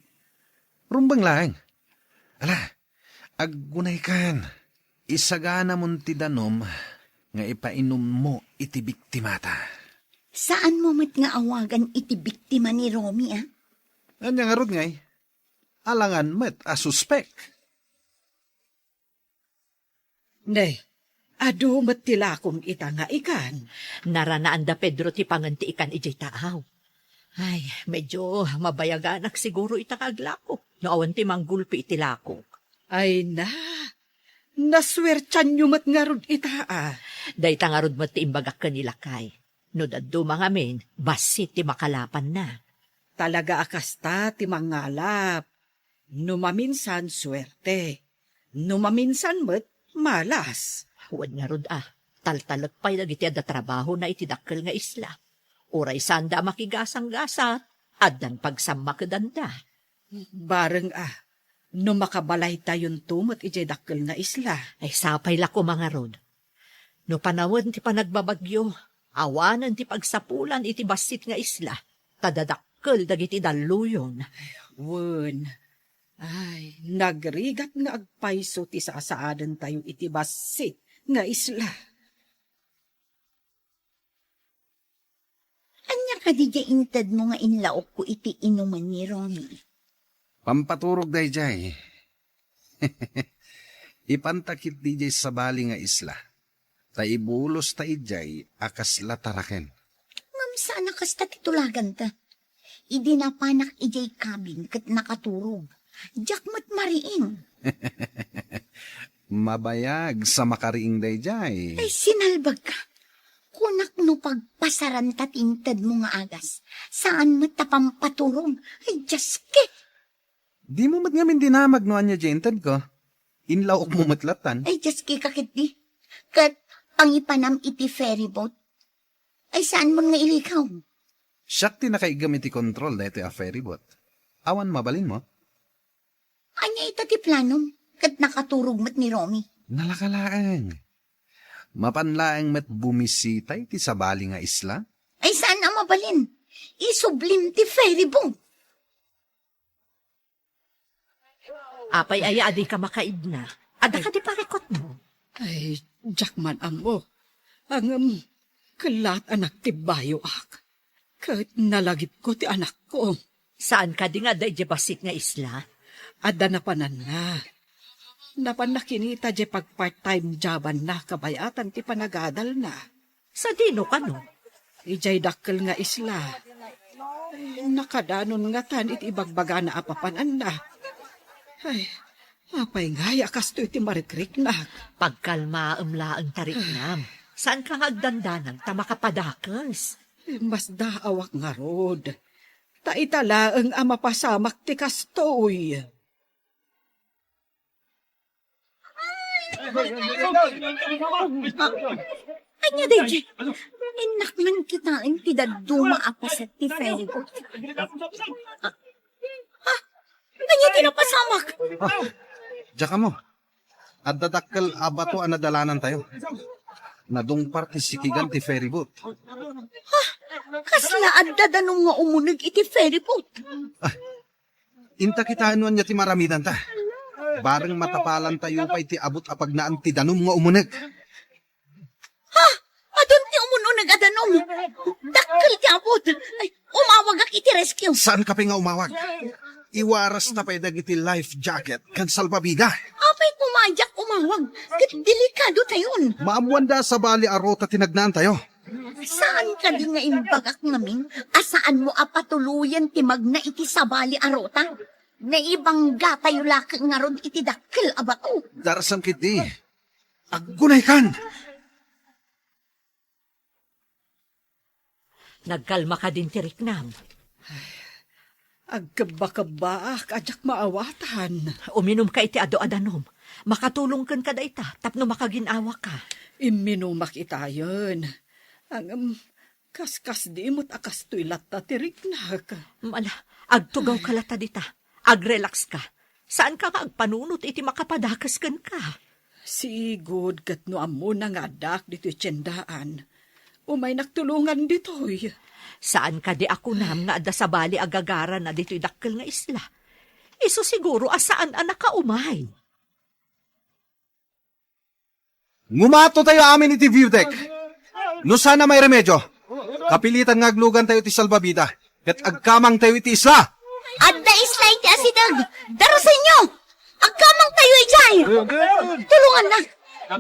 Rumbeng laeng. Ala, aggunaykan. Isaganamon ti danum nga ipainummo iti biktimata. Saanmo met nga awagan iti biktima ni Romy, a? Ania ngarud ngay? Alangan met a suspek. Ne, adu met ti lakom ita nga ikan. Naranaan da Pedro ti pangen ti ikan idiay taaw. Ay, medyo mabayaganak siguro ita nga aglako, no awan ti manggulpi iti lakok. Ay na, nasuertianyo met ngarud ita, a. Dayta ngarud met ti imbagak ken ni lakay. No dadduma ngamin, bassit ti makalapanna. Talaga a kasta ti mangalap. No maminsan, suerte. No maminsan met, malas. Wen ngarud a, taltalek pay dagiti adda trabahona iti dakkel nga isla. Uray saanda a makigasanggasat, addan pagsammakedanda. Bareng a, no makabalaytayonto met idiay dakkel nga isla. Ay, sapay la koma ngarud. No panawen ti panagbabagyo, awanen ti pagsapulan iti bassit nga isla, ta dadakkel dagiti dalluyon. Wen, ay, nagrigat nga agpayso ti sasaadentayo iti bassit nga isla. Ania kadi diay intedmo nga inlaokko iti inumen ni Romy? Pampaturog daydiay. Ipanta ketdi diay sabali nga isla, ta ibulosta idiay a kasla taraken. Ngem saan a kasta ti tulaganta. Idi napanak idiay kabin ket nakaturog, diak met mariing. Mabayag sa makariing daydiay. Ay, sinalbagka. Kunak no pagpasaranta ti intedmo nga agas. Saan met ta pampaturog. Ay, Diyos ke! Dimo met ngamin dinamag no ania diay intedko. Inlawokmo met lattan. Ay, Diyos ke, kaketdi. Ket pangipanam iti ferry boat. Ay, saan mo nga ilikaw? Siak ti nakaiggem iti kontrol daytoy a ferry boat. Awan mabalinmo? Ania ita ti planom? Ket nakaturog met ni Romy. Nalaka laeng. Mapan laeng met bumisita iti sabali nga isla. Ay, saan a mabalin? Isublim ti ferry boat. Apay aya a dika makaidna? Adda kadi parikutmo? Ay, diak man ammo. Ngem, kellaat a nagtibbayoak. Ket nalagipko ti anakko. Saan kadi nga adda idiay bassit nga isla? Adda napananna. Napanna kinita diay pag-part-time jobanna kabayatan ti panagadalna. Sadino kano? Idiay dakkel nga isla. Ay, nakadanon ngatan iti ibagbagana a papananna. Ay, apay ngay a kastoy ti marikriknak? Pagkalmaem laeng, tariknam. Saanka nga agdandanag ta makapadakes? Masdaawak ngarud. Ta ita laeng a mapasamak ti kastoy. Ania daydi? Innak man kitaen ti dadduma a paset ti ferry boat. Ah, ah, ania ti napasamak? Ah, diak ammo. Adda dakkel a bato a nadalanantayo. Nadungpar ti sikigan ti ferry boat. Ah, kasla adda danum nga umuneg iti ferry boat? Ah, inta kitaen no ania ti maaramidanta. Bareng matapalantayo pay ti abut a pagnaan ti danum nga umuneg. Ha? Adun ti umun-uneg a danum. Dakkel ti abut. Ay, umawagak iti rescue. Saanka pay nga umawag? Iwarasta pay dagiti life jacket ken salbabida. Apay koma a diak umawag? Ket delikadotayon. Maammoanda a sabali a ruta ti nagnaantayo. Saan kadi nga imbagak ngamin a saanmo a patuloyen ti magna iti sabali a ruta? Naibanggatayo la ket ngarud iti dakkel a bato. Darasem ketdi. Aggunaykan! Nagkalma kadin ti riknam? Agkebbakebbaak a diak maawatan. Uminumka iti adu a danum. Makatulong kenka dayta tapno makagin-awaka. Imminumak itayen. Ngem, kaskasdi met a kastoy latta ti riknak. Ala, agtugawka latta dita. Agrelaxka. Saanka nga agpanunot iti makapadakes kenka. Sigud ket no ammona nga addaak ditoy tiendaan, umaynak tulongan ditoy. Saan kadi a kunam nga adda sabali a gagarana ditoy dakkel nga isla? Isu siguro a saan a nakaumay. Ngumatotayo amin iti view deck. No saan a mairemedio, kapilitan nga aglugantayo ti salbabida ket agkamangtayo iti isla. Adda isla iti asideg. Darasenyo! Agkamangtayo idiay! Tulonganna!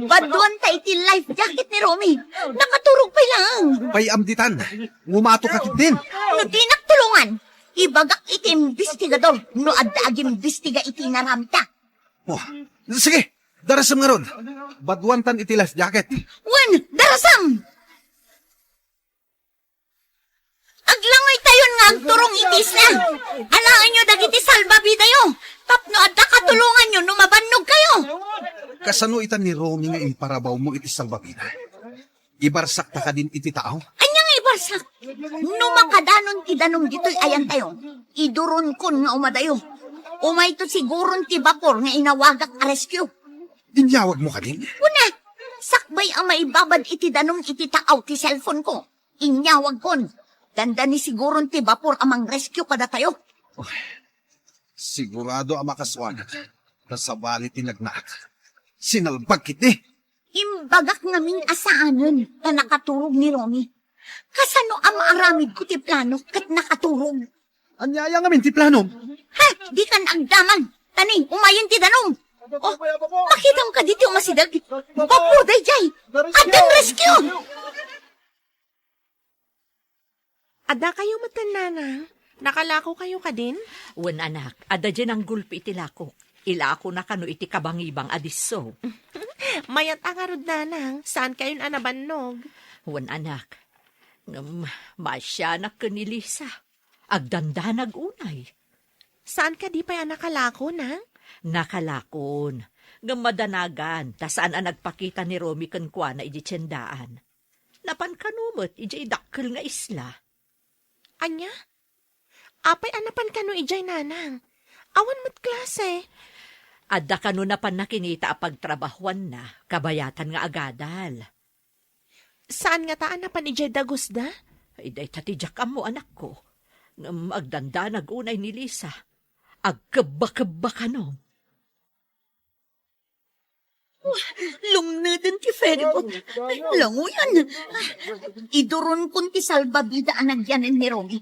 Baduanta iti life jacket ni Romy. Nakaturog pay laeng. Pay-am ditan. Ngumatoka ketdin. No dinak tulongan, ibagak iti imbestigador no adda agimbestiga iti inaramidta. Oh, sige, darasem ngarud. Baduantan iti life jacket. Wen, darasem! Aglangoytayon nga agturong iti isla. Alaenyo dagiti salbabidayo tapno adda katulonganyo no mabannogkayo. Kasano ita ni Romy nga imparabawmo iti salbabida? Ibarsakta kadin iti tao? Ania nga ibarsak? No makadanon ti danum ditoy ayantayo, iduronkon nga umadayo. Umayto siguron ti bapor nga inawagak a rescue. Inyawagmo kadin? Kuna, sakbay a maibabad iti danum iti taaw ti cellphone ko. Inyawagkon. Dandani siguron ti bapor a mangrescue kadatayo. Uy, sigurado a makasuan. Ta sabali ti nagnaak. Sinalbag ketdi. Imbagak ngamin a saanen ta nakaturog ni Romy. Kasano a maaramidko ti plano ket nakaturog? Ania aya ngamin ti planom? Ha? Dikan agdamag. Tani, umayen ti danum. Oh, makitam kadi ti umasideg? Bapor daydiay. Addan rescue! Adda kayo met, Nanang? Nakalako kayo kadin? Wen, anak, adda diay nanggulpi iti lakok. ilakona kano iti kabangibang a disso. Mayat a ngarud, nanang, saankayon a nabannog. Wen, anak. Ngem, maasianak ken ni Lisa. Agdandanag unay. Saan kadi pay a nakalako, nang? Nakalakon. Ngem madanagan, ta saan a nagpakita ni Romy kenkuana idiay tiendaan. Napan kano met idiay dakkel nga isla. Ania? Apay a napan kano idiay, nanang? Awan met klase. Adda kano napan nakinita a pagtrabahuanna, kabayatan nga agadal. Saan ngata a napan idiay dagusda? Ay, dayta ti diak ammo, anakko. Ngem agdandanag unay ni Lisa. Agkebba-kebba kano. Lumneden ti ferryboat. Langoyan. Iduronkon ti salbabida a nagyanen ni Romy.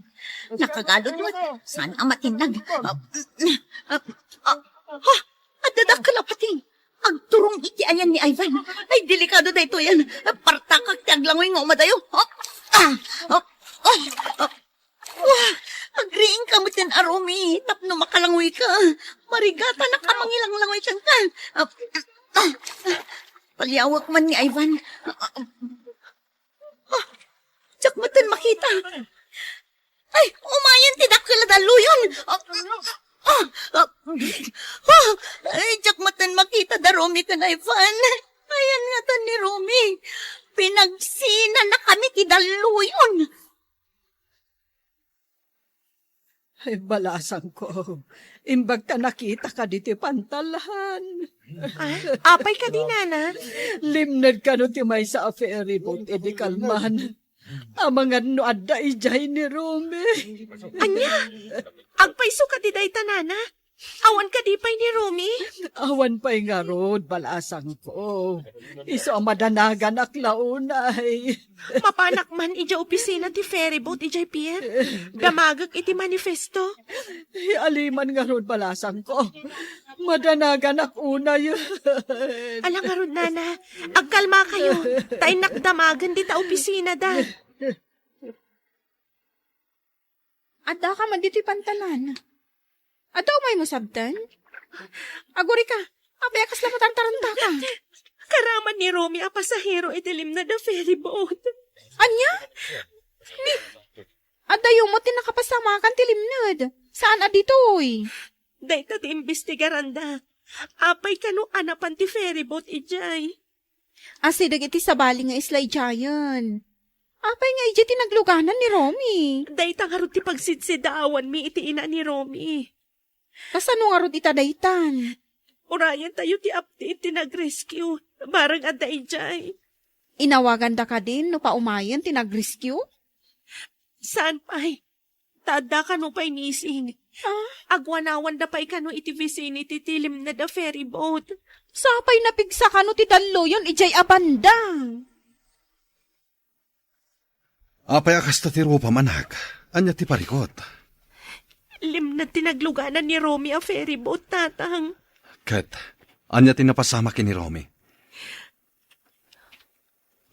Nakagalud met. Saan a matinnag? Ah, ah, ah, ah, adda dakkel a pating. Agturong iti ayan ni Ivan. Ay, delikado daytoyen. Partakak ti aglangoy nga umadayo. Ah, ah, ah, ah. Wah! Agriingka metten a Romy tapno makalangoyka. Marigatanak a mangilanglangoy kenka. Ah, ah, ah. Paliawek man ni Ivan. Ah, ah, ah. Diak metten makita. Ay, umayen ti dakkel a dalluyon. Ah, ah, ah, ah. Ay, diak metten makita da Romy ken Ivan. Ayan ngata ni Romy. Pinagsinanakami ti dalluyon. Ay, balasangko, imbag ta nakitaka ditoy pantalan. Ah, apay kadi, nana? Limned kano ti maysa a ferryboat idi kalman. Amangan no adda idiay ni Romy. Ania? Agpayso kadi dayta, nana? Awan kadi pay ni Romy? Awan pay ngarud, balasangko. Isu a madanaganak la unay. Mapanak man idiay opisina ti ferryboat idiay pier. Damagek iti manifesto. Ay, aliman ngarud, balasangko. Madanaganak unay. Ala ngarud, nana. Agkalmakayo. Ta innak damagen dita opisinada. Addaka man ditoy pantalan. Adda umaymo sabten? Agurika, apay a kasla matartarantaka? Karaman ni Romy a pasahero iti limned a ferryboat. Ania? Ni, addayo met ti nakapasamakan ti limned. Saan a ditoy? Dayta ti imbestigaranda. Apay kano a napan ti ferryboat idiay? Asideg iti sabali nga isla idiayen. Apay nga idiay ti nagluganan ni Romy? Dayta ngarud ti pagsidsidaawanmi iti ina ni Romy. Kasano ngarud ita daytan? Urayentayo ti update ti nag-rescue. Bareng adda idiay. Inawaganda kadin no paumayen ti nag-rescue? Saan pay? Ta adda kano pay missing. Ah? Agwanawanda pay kano iti vicinity ti limned a ferryboat. Sapay napigsa kano ti dalluyon idiay a banda. Apay a kasta ti rupam, anak? Ania ti parikut? Limned ti nagluganan ni Romy a ferryboat, tatang. Ket ania ti napasamak ken ni Romy?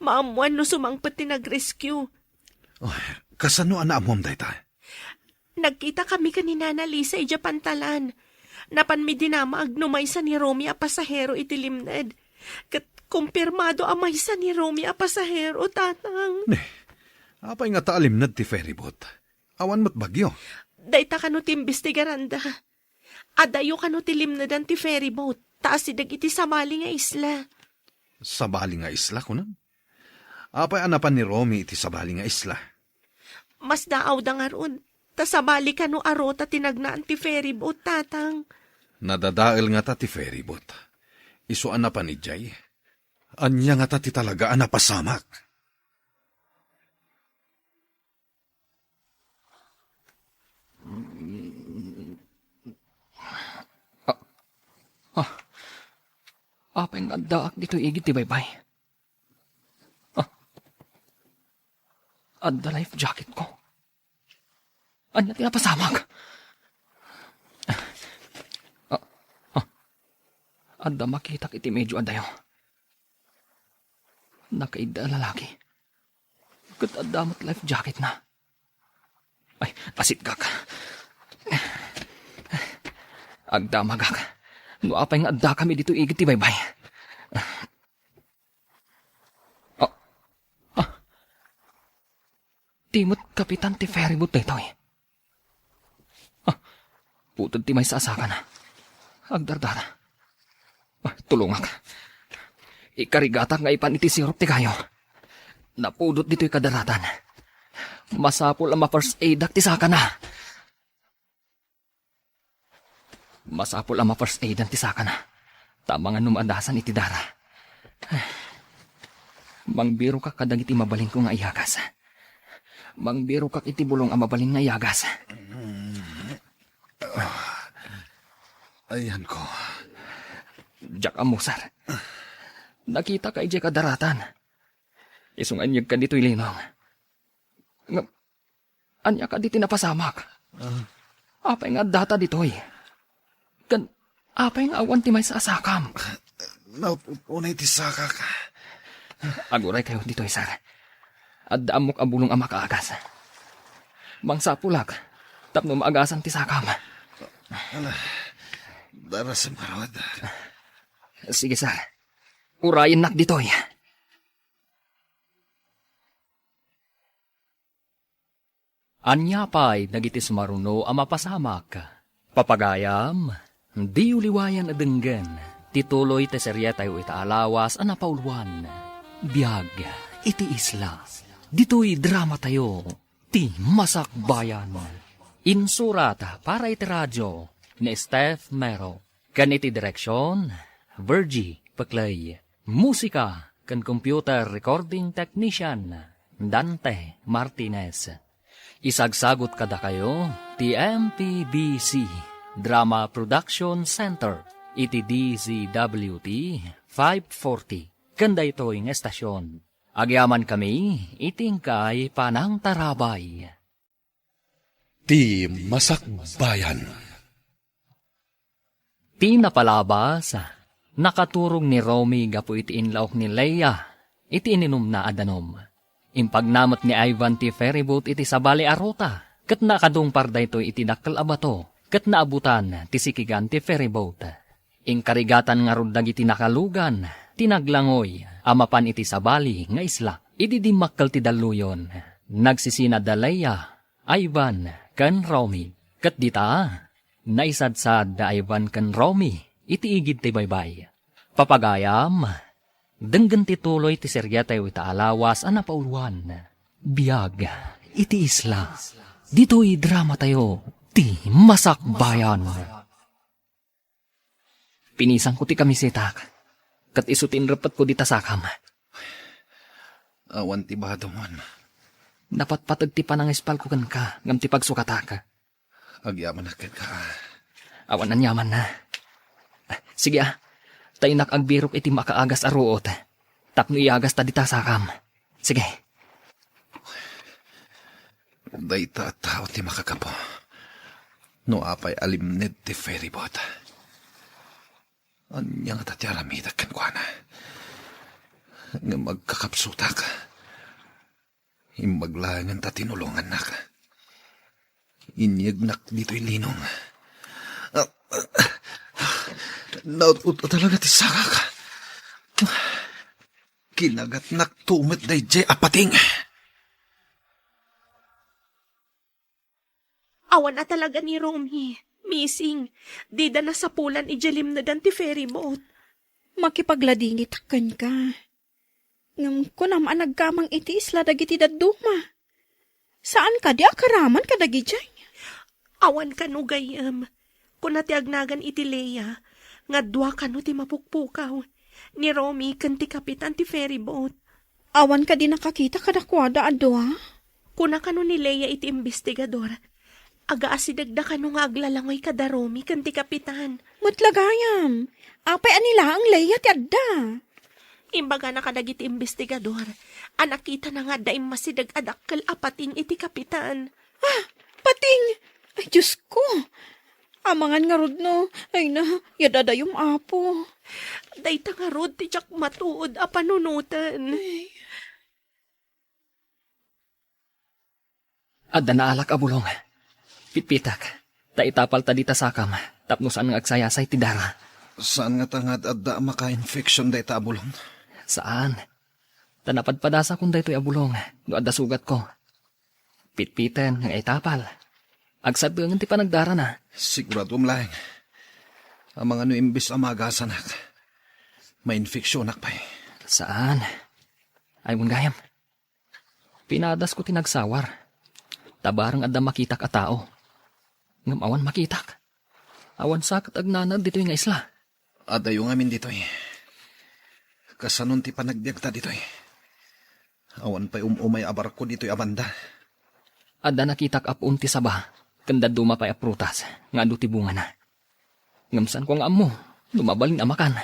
Maammoan no sumangpet ti nag-rescue. Oh, kasano a naammoam dayta? Nagkitakami ken ni Nana Lisa idiay pantalan. Napanmi dinamag no maysa ni Romy a pasahero iti limned. Ket kumpirmado a maysa ni Romy a pasahero, tatang. Ne, apay ngata a limned ti ferryboat? Awan met bagyo. Dayta kano ti imbestigaranda. Adayo kano ti limnedan ti ferryboat, ta asideg iti sabali nga isla. Sabali nga isla, kunam? Apay a napan ni Romy iti sabali nga isla? Masdaawda ngarud, ta sabali kano a ruta ti nagnaan ti ferryboat, tatang. Nadadael ngata ti ferryboat. Isu a napan idiay. Ania ngata ti talaga a napasamak? Ah, ah. Apay nga addaak ditoy igid ti baybay? Ah. Adda life jacket ko. Ania ti napasamak? Ah, ah. Adda makitak iti medio adayo. Nakaidda a lalaki. Ket adda met life jacketna. Ay, asitgak. Agdamagak. No apay nga addakami ditoy igid ti baybay. Ah, ah. Di met kapitan ti ferryboat daytoy. Ah, puted ti maysa a sakana. Agdardara. Ah, tulongak. Ikarigatak nga ipan iti sirup ti kayo. Napudot ditoy kadaratan. Masapul a ma-first aidak ti sakana. Masapul a ma-first aidan ti sakana. Ta amangan no maadasan iti dara. Mangbirokak kadagiti mabalinko nga iyagas. Mangbirokak iti bulong a mabalin nga iyagas. Ayanko. Diak ammo, sir. Nakitaka idiay kadaratan. Isu nga inyegka ditoy linong. Ngem, ania kadi ti napasamak? Ah. Apay nga addata ditoy? Ken apay nga awan ti maysa a sakam? Naut-ut unay ti sakak. Aguray kayo ditoy, sir. Adda ammok a bulong a makaagas. Mangsapulak tapno maagasan ti sakam. Ala, darasem ngarud. Sige, sir. Urayennak ditoy. Ania pay dagiti sumaruno a mapasamak? Papagayam, diyo liwayan a denggen ti tuloy ti serietayo ita a lawas a napauluan, Biag iti Isla. Ditoy dramatayo, ti Masakbayan. Insurat para iti radio ni Steph Mero. Ken iti direksion, Virgie Peclay. Musika ken computer recording technician, Dante Martinez. Isagsagut kadakayo ti M P B C Drama Production Center iti D Z W T five forty ken daytoy nga estasion. Agyamankami iti inkay panangtarabay. Ti Masakbayan. Ti napalabas, nakaturog ni Romy gapu iti inlaok ni Leia iti ininumna a danum. Impagnamot ni Ivan ti ferryboat iti sabali a ruta, ket nakadungpar daytoy iti dakkel a bato, ket naabutan ti sikigan ti ferryboat. Inkarigatan ngarud dagiti nakalugan ti naglangoy a mapan iti sabali nga isla. Idi dimmakkel ti dalluyon, nagsisina da Leia, Ivan, ken Romy. Ket dita, naisadsad da Ivan ken Romy iti igid ti baybay. Papagayam, denggen ti tuloy ti seriatayo ita a lawas a napauluan, Biag iti Isla. Ditoy dramatayo, ti Masakbayan. Pinisanko ti kamisetak, ket isu ti inreppetko dita sakam. Awan ti badongam. Napatpateg ti panangispalko kenka ngem ti pagsukatak. Agyamanak kenka. Awan aniamanna. Sige, a, ta innak agbirok iti makaagas a ruot tapno iagasta dita sakam. Sige. Dayta a tao ti makagapu no apay a limned ti ferryboat. Ania ngata ti aramidek kenkuana? Ngem agkakapsutak. Imbag laengen ta tinulongannak. Inyegnak ditoy linong. Naut-ot talaga ti sakak. Kinagatnak tumet daydiay a pating. Awan a talaga ni Romy. Missing. Dida nasapulan idiay limnedan ti ferryboat. Makipagladingitak kenka. Ngem kunam a nagkamang iti isla dagiti dadduma. Saan kadi a karaman kadagidiay? Awan kano gayyem. Kuna ti agnagan iti Lea nga dua kano ti mapukpukaw, ni Romy ken ti kapitan ti ferryboat. Awan kadi nakakita kadakuada a dua? Kuna kano ni Lea iti imbestigador, agaasidegda kano nga aglalangoy kada Romy ken ti kapitan. Met la gayam, apay a ni laeng Lea ti adda? Imbagana kadagiti imbestigador a nakitana nga adda immasideg a dakkel a pating iti kapitan. Ah, pating! Ay, Diosko! Amangan ngarud no, ay na, yadadayom, Apo. Dayta ngarud ti diak matuod a panunoten. Ay. Adda naalak a bulong. Pitpitak, ta itapalta dita sakam, tapno saan nga agsayasay ti dara. Saan ngata nga ad-adda a maka-infection dayta a bulong? Saan. Ta napadpadasakon daytoy a bulong no adda sugatko. Pitpiten nga itapal. Agsaddengen ti panagdarana. Siguradom laeng. Amangan no imbes a maagasanak, mainfeksionak pay. Saan. Ay, gayam. Pinadasko ti nagsawar. Ta bareng adda makitak a tao. Ngem awan makitak. Awan sa ket agnanaed ditoy nga isla. Adayo ngamin ditoy. Kasanon ti panagbiagta ditoy? Awan pay um-umay a barko ditoy a banda. Adda nakitak a puon ti saba, ken dadduma pay a prutas nga adu ti bungana. Ngem saanko nga ammo no mabalin a makan.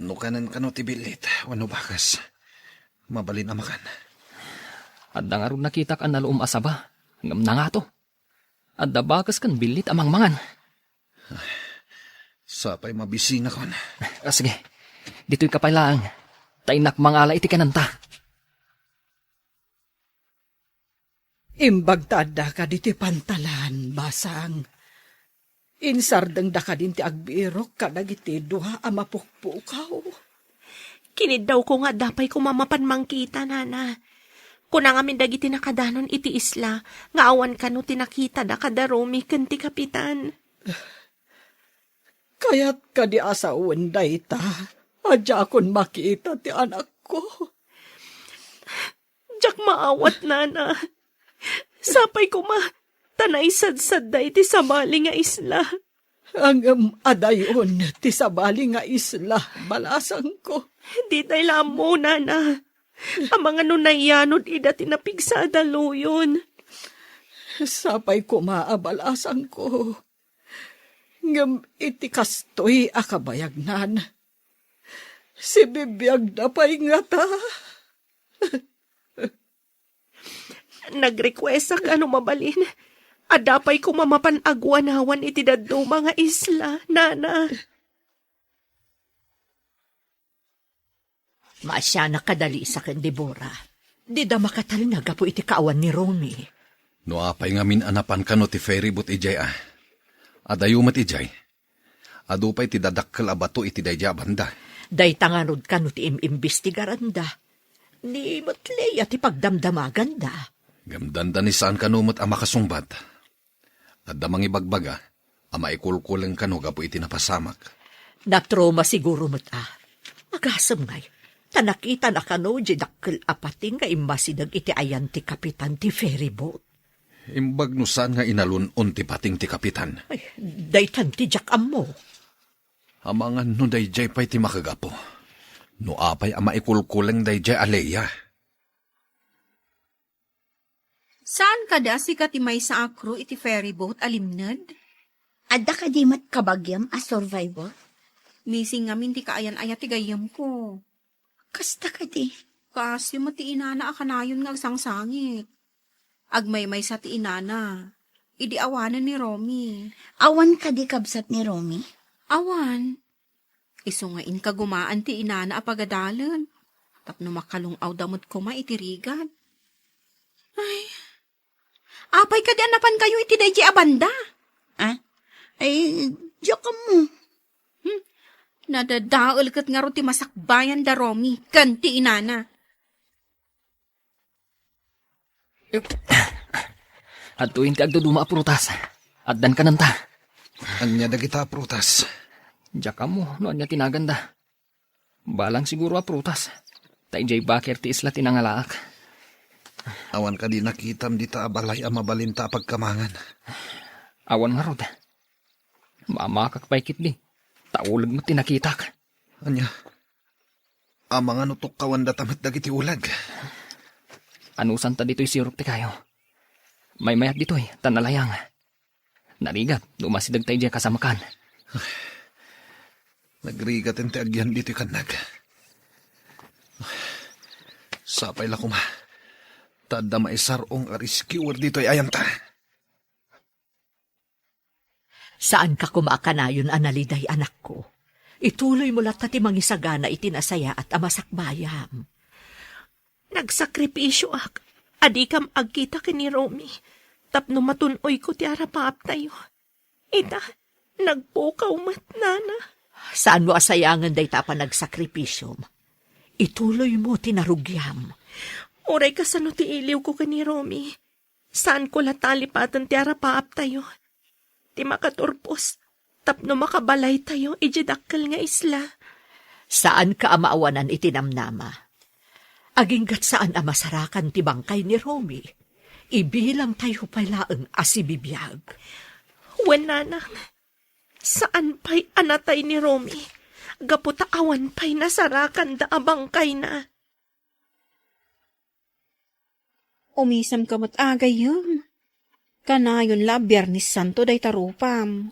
No kanen kano ti billit wenno bakes, mabalin a makan. Adda ngarud nakitak a naluom a saba, ngem nangato. Adda bakes ken billit a mangmangan. Sapay mabisinakon. Ah, sige. Ditoy ka pay laeng. Ta innak mangala iti kanenta. Imbag ta adda kadi ti pantalan, basang. Insardengda kadin ti agbirok kadagiti dua a mapukpukaw. Kiniddawko nga adda pay koma mapan mangkita, nana. Kuna ngamin dagiti nakadanon iti isla nga awan kano ti nakitada kada Romy ken ti kapitan. Kayat kadi a sawen dayta a diakon makita ti anakko? Diak maawat, nana. Sapay koma ta naisadsadda iti sabali nga isla. Ngem adayon ti sabali nga isla, balasangko. Ditay la ammo, nana. Amangan no nayanod ida ti napigsa a daluyon. Sapay koma a balasangko. Ngem iti kastoy a kabayagnan, sibibiagda pay ngata. Nagrequestak a no mabalin, adda pay koma mapan aguanawan iti dadduma nga isla, nana. Maasianak kada Lisa ken Debora. Dida makatalna gapu iti kaawan ni Romy. No apay ngamin a napan kano ti ferryboat idiay a? Adayo met idiay. Adu pay ti dadakkel a bato iti daydiay a banda. Dayta ngarud kano ti im-imbestigaranda. Ni met Lea ti pagdamdamaganda. Ngem dandani saan kano met a makasungbat. Adda mangibagbaga a maikulkuleng kano gapu iti napasamak. Natroma siguro met a. Agasem ngay, ta nakitana kano di dakkel a pating nga immasideg iti ayan ti kapitan ti ferryboat. Imbag no saan nga inalun-on ti pating ti kapitan. Ay, daytan ti diak ammo. Amangan no daydiay pay ti makagapu. No apay a maikulkuleng daydiay a Lea. Saan kadi a sika ti maysa a crew iti ferryboat a limned? Adda kadi met kabagiam a survivor? Missing ngamin ti kaayan-ayat ti gayyemko. Kasta kadi? Kaasyo met ti inana a kanayon nga agsangsangit. Agmaymaysa ti inana idi awanen ni Romy. Awan kadi kabsat ni Romy? Awan. Isu nga inkagumaan ti inana a pagadalen tapno makalung-awda met koma iti rigat. Ay, apay kadi a napankayo iti daydiay a banda? Ah? Ay, diak ammo. Hmm. Nadadael ket ngarud ti masakbayan da Romy ken ti inana. Adtoyen ti agduduma a prutas. Addan kanenta. Ania dagita a prutas? Diak ammo no ania ti naganda. Balang siguro a prutas. Ta idiay baker ti isla ti nangalaak. Awan kadi nakitam dita a balay a mabalinta a pagkamangan? Awan ngarud. Mamakak pay ketdi. Ta uleg met ti nakitak. Ania? Amangan no tukkawandata met dagiti uleg. Anusanta ditoy sirok ti kayo. Maymayat ditoy, ta nalayang. Narigat no umasideg ta idiay kasamakan. Nagrigaten ti agyan ditoy kannag. Sapay la koma ta adda maisar-ong a rescuer ditoy ayanta. Saanka koma a kanayon a naliday, anakko. Ituloymo latta ti mangisagana iti nasayaat a masakbayam. Nagsakripisioak a dikam agkita ken ni Romy tapno matun-oyko ti arapaaptayo. Ita, nagpukaw met, nana. Saanmo a sayangen dayta a panagsakripisyom. Ituloymo ti narugiam. Uray kasano ti iliwko ken ni Romy, saanko la talipaten ti arapaaptayo, ti makaturpos tapno makabalaytayo idiay dakkel nga isla. Saanka a maawanan iti namnama. Agingga't saan a masarakan ti bangkay ni Romy. Ibilangtayo pay laeng a sibibiag. Wen, nanang, saan pay a natay ni Romy, gapu ta awan pay nasarakanda a bangkayna. Umisemka met a gayyem. Kanayon la a Biernes Santo dayta rupam.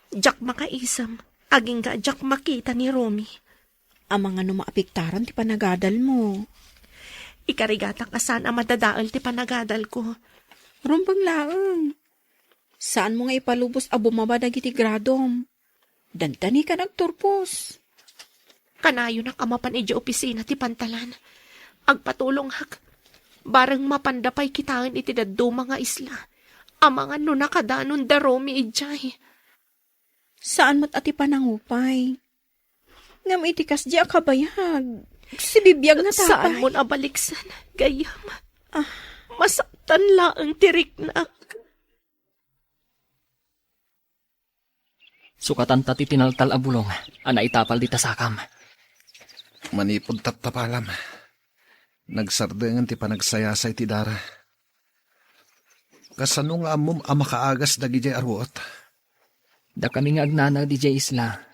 Diak makaisem, agingga diak makita ni Romy. Amangan no maapektaran ti panagadalmo. Ikarigatak a saan a madadael ti panagadalko. Rumbeng laeng. Saanmo nga ipalubos a bumaba dagiti gradom. Dandanika nagturpos. Kanayonak a mapan idiay opisina ti pantalan. Agpatulongak. Bareng mapanda pay kitaen iti dadduma nga isla. Amangan no nakadanon da Romy idiay. Saan met a ti panangupay. Ngem iti kasdi a kabayag, sibibiag nga tapay. Saanmon a baliksen, gayyem. Ah. Masaktan laeng ti riknak. Sukatanta ti tinaltal a bulong a naitapal dita sakam. Manipud taptapalam, nagsardengen ti panagsayasay ti dara. Kasano nga ammom a makaagas dagidiay a ruot? Dakami nga agnanaed idiay isla.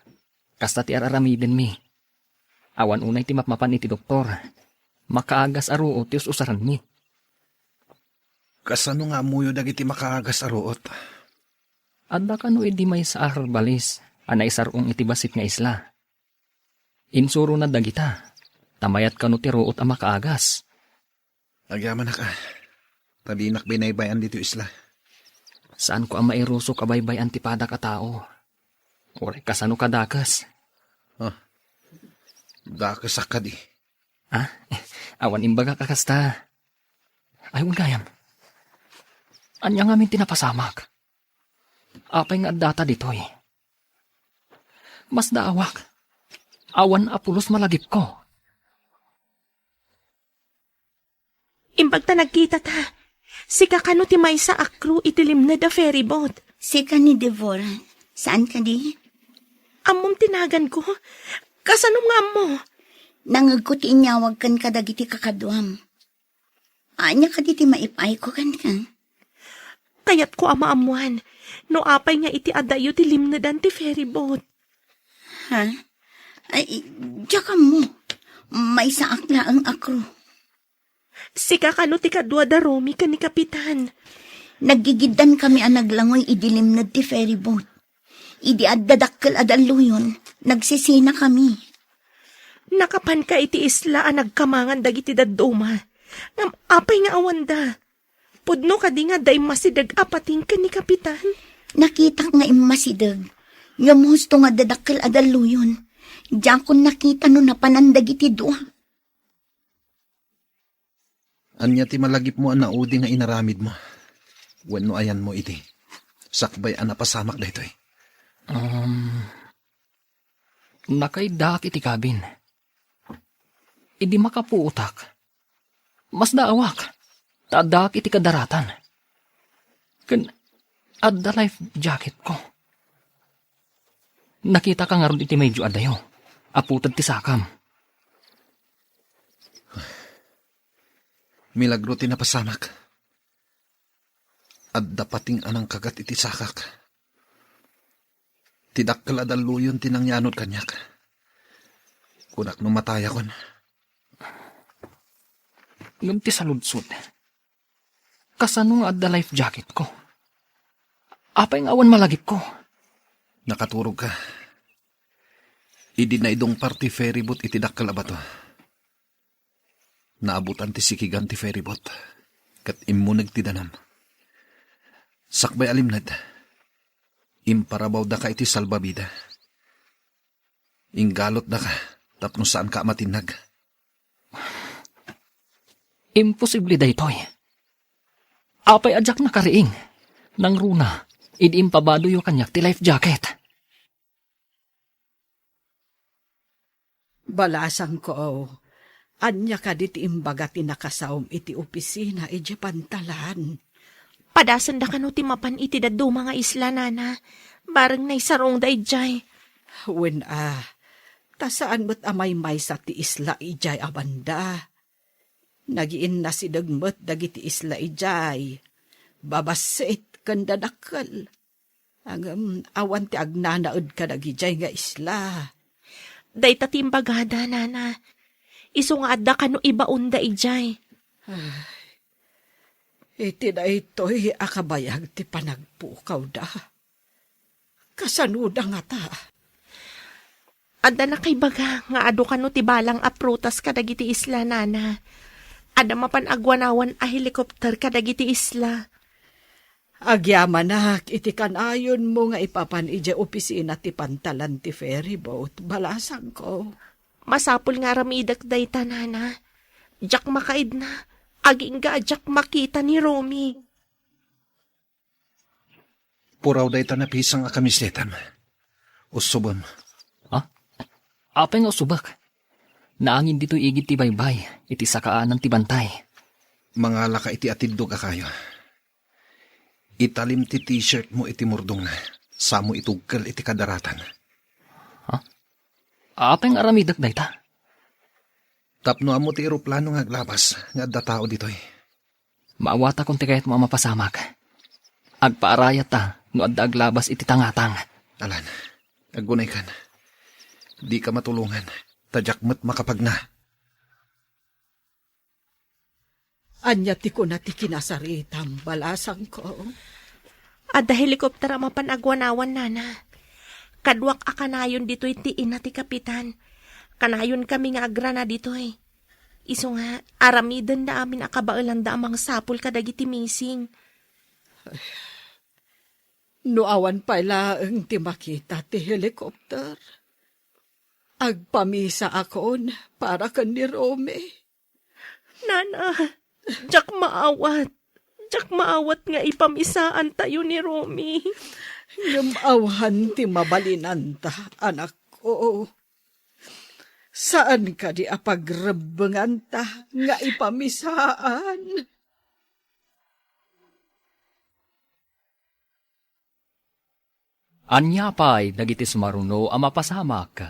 Kasta ti ar-aramidenmi. Awan unay ti mapmapan iti doktor. Makaagas a ruot ti us-usaranmi. Kasano nga ammoyo dagiti makaagas a ruot? Adda kano idi maysa a herbalis a naisar-ong iti bassit nga isla. Insurona dagita, ta mayat kano ti ruot a makaagas. Agyamanak a, ta dinak binaybay-an ditoy isla. Saanko a mairusok a baybay-an ti padak a tao. Uray kasano kadakes. Ah, dakesak kadi. Ah, awan imbagak a kasta. Ay, wen gayam. Ania ngamin ti napasamak? Apay nga addata ditoy? Masdaawak. Awan a pulos malagipko. Imbag ta nagkitata. Sika kano ti maysa a crew iti limned a ferryboat. Sika ni Deborah. Saan kadi? Ammom ti naganko. Kasanom nga ammo? Nangegko ti inyawag kenka dagiti kakaduam. Ania kadi ti maip-ayko kenka? Kayatko a maammoan no apay nga iti adayo ti limnedan ti ferryboat. Ha? Ay, diak ammo. Maysaak laeng a crew. Sika kano ti kadua da Romy ken ni Kapitan? Naggigiddankami a naglangoy idi limned ti ferryboat. Idi adda dakkel a dalluyon, nagsisinakami. Nakapanka iti isla a nagkamangan dagiti dadduma. Ngem apay nga awanda? Pudno kadi nga adda immasideg a pating ken ni Kapitan? Nakitak nga immasideg. Ngem husto nga adda dakkel a dalluyon. Diakon nakita no napanan dagiti dua. Ania ti malagipmo a naudi nga inaramidmo? Wenno ayanmo idi sakbay a napasamak daytoy? Um, nakaiddaak iti kabin. Idi makapuotak, masdaawak, ta addaak iti kadaratan. Ken adda life jacketko. Nakitaka ngarud iti medyo adayo a puted ti sakam. Milagro ti napasamak. Adda pating a nangkagat iti sakak. Ti dakkel a dalluyon ti nangyanud kaniak. Kunak no matayakon. Ngem ti saludsod, kasano nga adda life jacketko? Apay nga awan malagipko? Nakaturogka. Idi naidungpar ti ferryboat iti dakkel a bato, naabutan ti sikigan ti ferryboat, ket immuneg ti danum. Sakbay a limned, imparabawdaka iti salbabida. Inggalutdaka tapno saanka a matinnag. Imposible daytoy. Apay a diak nakariing? Nangruna, idi impabadoyo kaniak ti life jacket. Balasangko, ania kadi ti imbaga ti nakasaom iti opisina idiay pantalan? Padasenda kano ti mapan iti dadduma nga isla, nana. Bareng naisarongda idiay. Wen a, ta saan met a maymaysa ti isla idiay a banda. Nagiinnasideg met dagiti isla idiay, babassit ken dadakkel. Ngem awan ti agnanaed kadagidiay nga isla. Dayta ti imbagada, nana. Isu nga adda kano ibaonda idiay. Ay, iti daytoy a kabayag ti panagpukawda. Kasanoda ngata? Adda nakaibaga nga adu kano ti balang a prutas kadagiti isla, nana. Adda mapan agwanawan a helicopter kadagiti isla. Agyamanak iti kanayonmo nga ipapan idiay opisina ti pantalan ti ferryboat, balasangko. Masapul nga aramidek dayta, nana. Diak makaidna, agingga a diak makita ni Romy. Puraw dayta napisang a kamisetam. Usubem. Ha? Apay nga usubek? Naangin ditoy igid ti baybay, iti sakaanan ti bantay. Mangalaka iti atiddog a kayo. Italim ti t-shirt mo iti murdongna. Samo itugkel iti kadaratan. Ha? Apay nga aramidek dayta? Tapno ammo ti eroplano nga aglabas nga adda tao ditoy. Maawatakon ti kayatmo a mapasamak. Agpaarayatta no adda aglabas iti tangatang. Alan, aggunaykan. Dika matulongan, ta diak met makapagna. Ania ti kuna ti kinasaritam, balasangko? Adda helikopter a mapan agwanawan, nana. Kaduak a kanayon ditoy ti ina ti kapitan. Kanayonkami nga agrana ditoy. Isu nga, aramidenda amin a kabaelanda a mangsapul kadagiti missing. No awan pay laeng ti makita ti helikopter, agpamisaakon para ken ni Romy. Nana, diak maawat. Diak maawat nga ipamisaantayo ni Romy. Ngem awan ti mabalinanta, anakko. Saan kadi a pagrebbenganta nga ipamisaan? Ania pay dagiti sumaruno a mapasamak?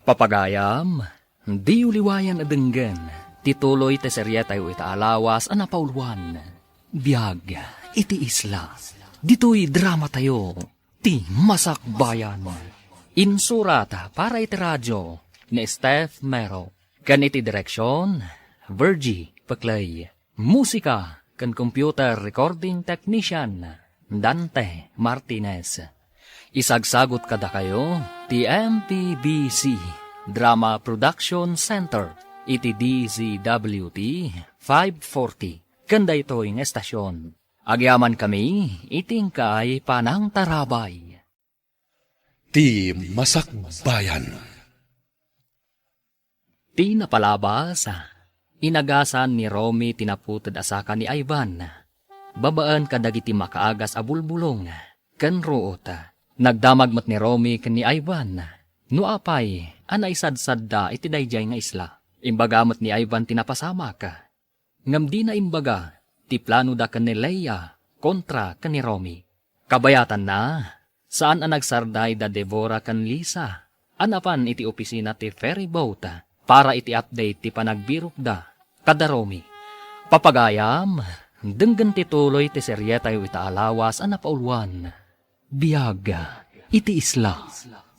Papagayam, diyo liwayan a denggen ti tuloy ti serietayo ita a lawas a napauluan, Biag iti Isla. Ditoy dramatayo, Ti Masakbayan. Insurat para iti radio ni Steph Mero, ken iti direksion, Virgie Peclay. Musika ken computer recording technician, Dante Martinez. Isagsagut kadakayo ti M P B C Drama Production Center iti D Z W T five forty ken daytoy nga estasion. Agyamankami iti inkay panangtarabay. Ti Masakbayan. Ti napalabas, inagasan ni Romy ti naputed a saka ni Ivan, babaen kadagiti makaagas a bulbulong ken ruot. Nagdamag met ni Romy ken ni Ivan no apay a naisadsadda iti daydiay nga isla. Imbaga met ni Ivan ti napasamak. Ngem dina imbaga ti planoda ken ni Leia kontra ken ni Romy. Kabayatanna, saan a nagsardayda Deborah ken Lisa a napan iti opisina ti ferry boat para iti update ti panagbirokda kada Romy. Papagayam, denggen ti tuloy ti serietayo ita a lawas a napauluan, Biag iti Isla.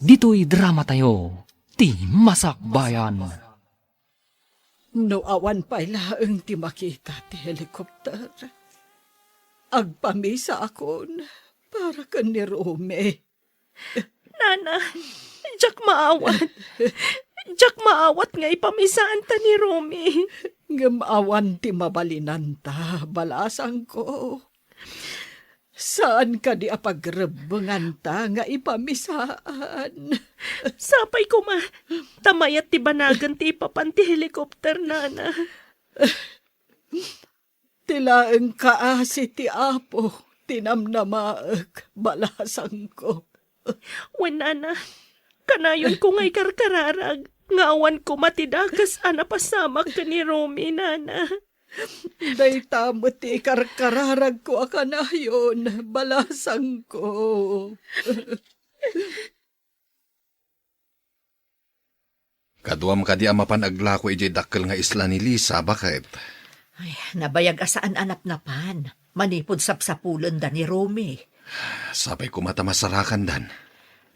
Ditoy dramatayo, Ti Masakbayan. No awan pay laeng ti makita ti helikopter, agpamisaakon para ken ni Romy. Nana, diak maawat. Diak maawat nga ipamisaanta ni Romy. Ngem awan ti mabalinanta, balasangko. Saan kadi a pagrebbenganta nga ipamisaan? Sapay koma, ta mayat ti banagen ti ipapan ti helikopter, nana. Ti laeng kaasi ti Apo ti namnamaek, balasangko. Wen, nana, kanayonko nga ikarkararag. nga awan koma ti dakes a napasamak ken ni Romy, nana. Dayta met ti ikarkararagko a kanayon, balasangko. Kaduam kadi a mapan aglako idiay dakkel nga isla ni Lisa, baket? Ay, nabayag a saan a napnapan. Manipud sapsapulenda ni Romy. Sapay koma ta masarakandan.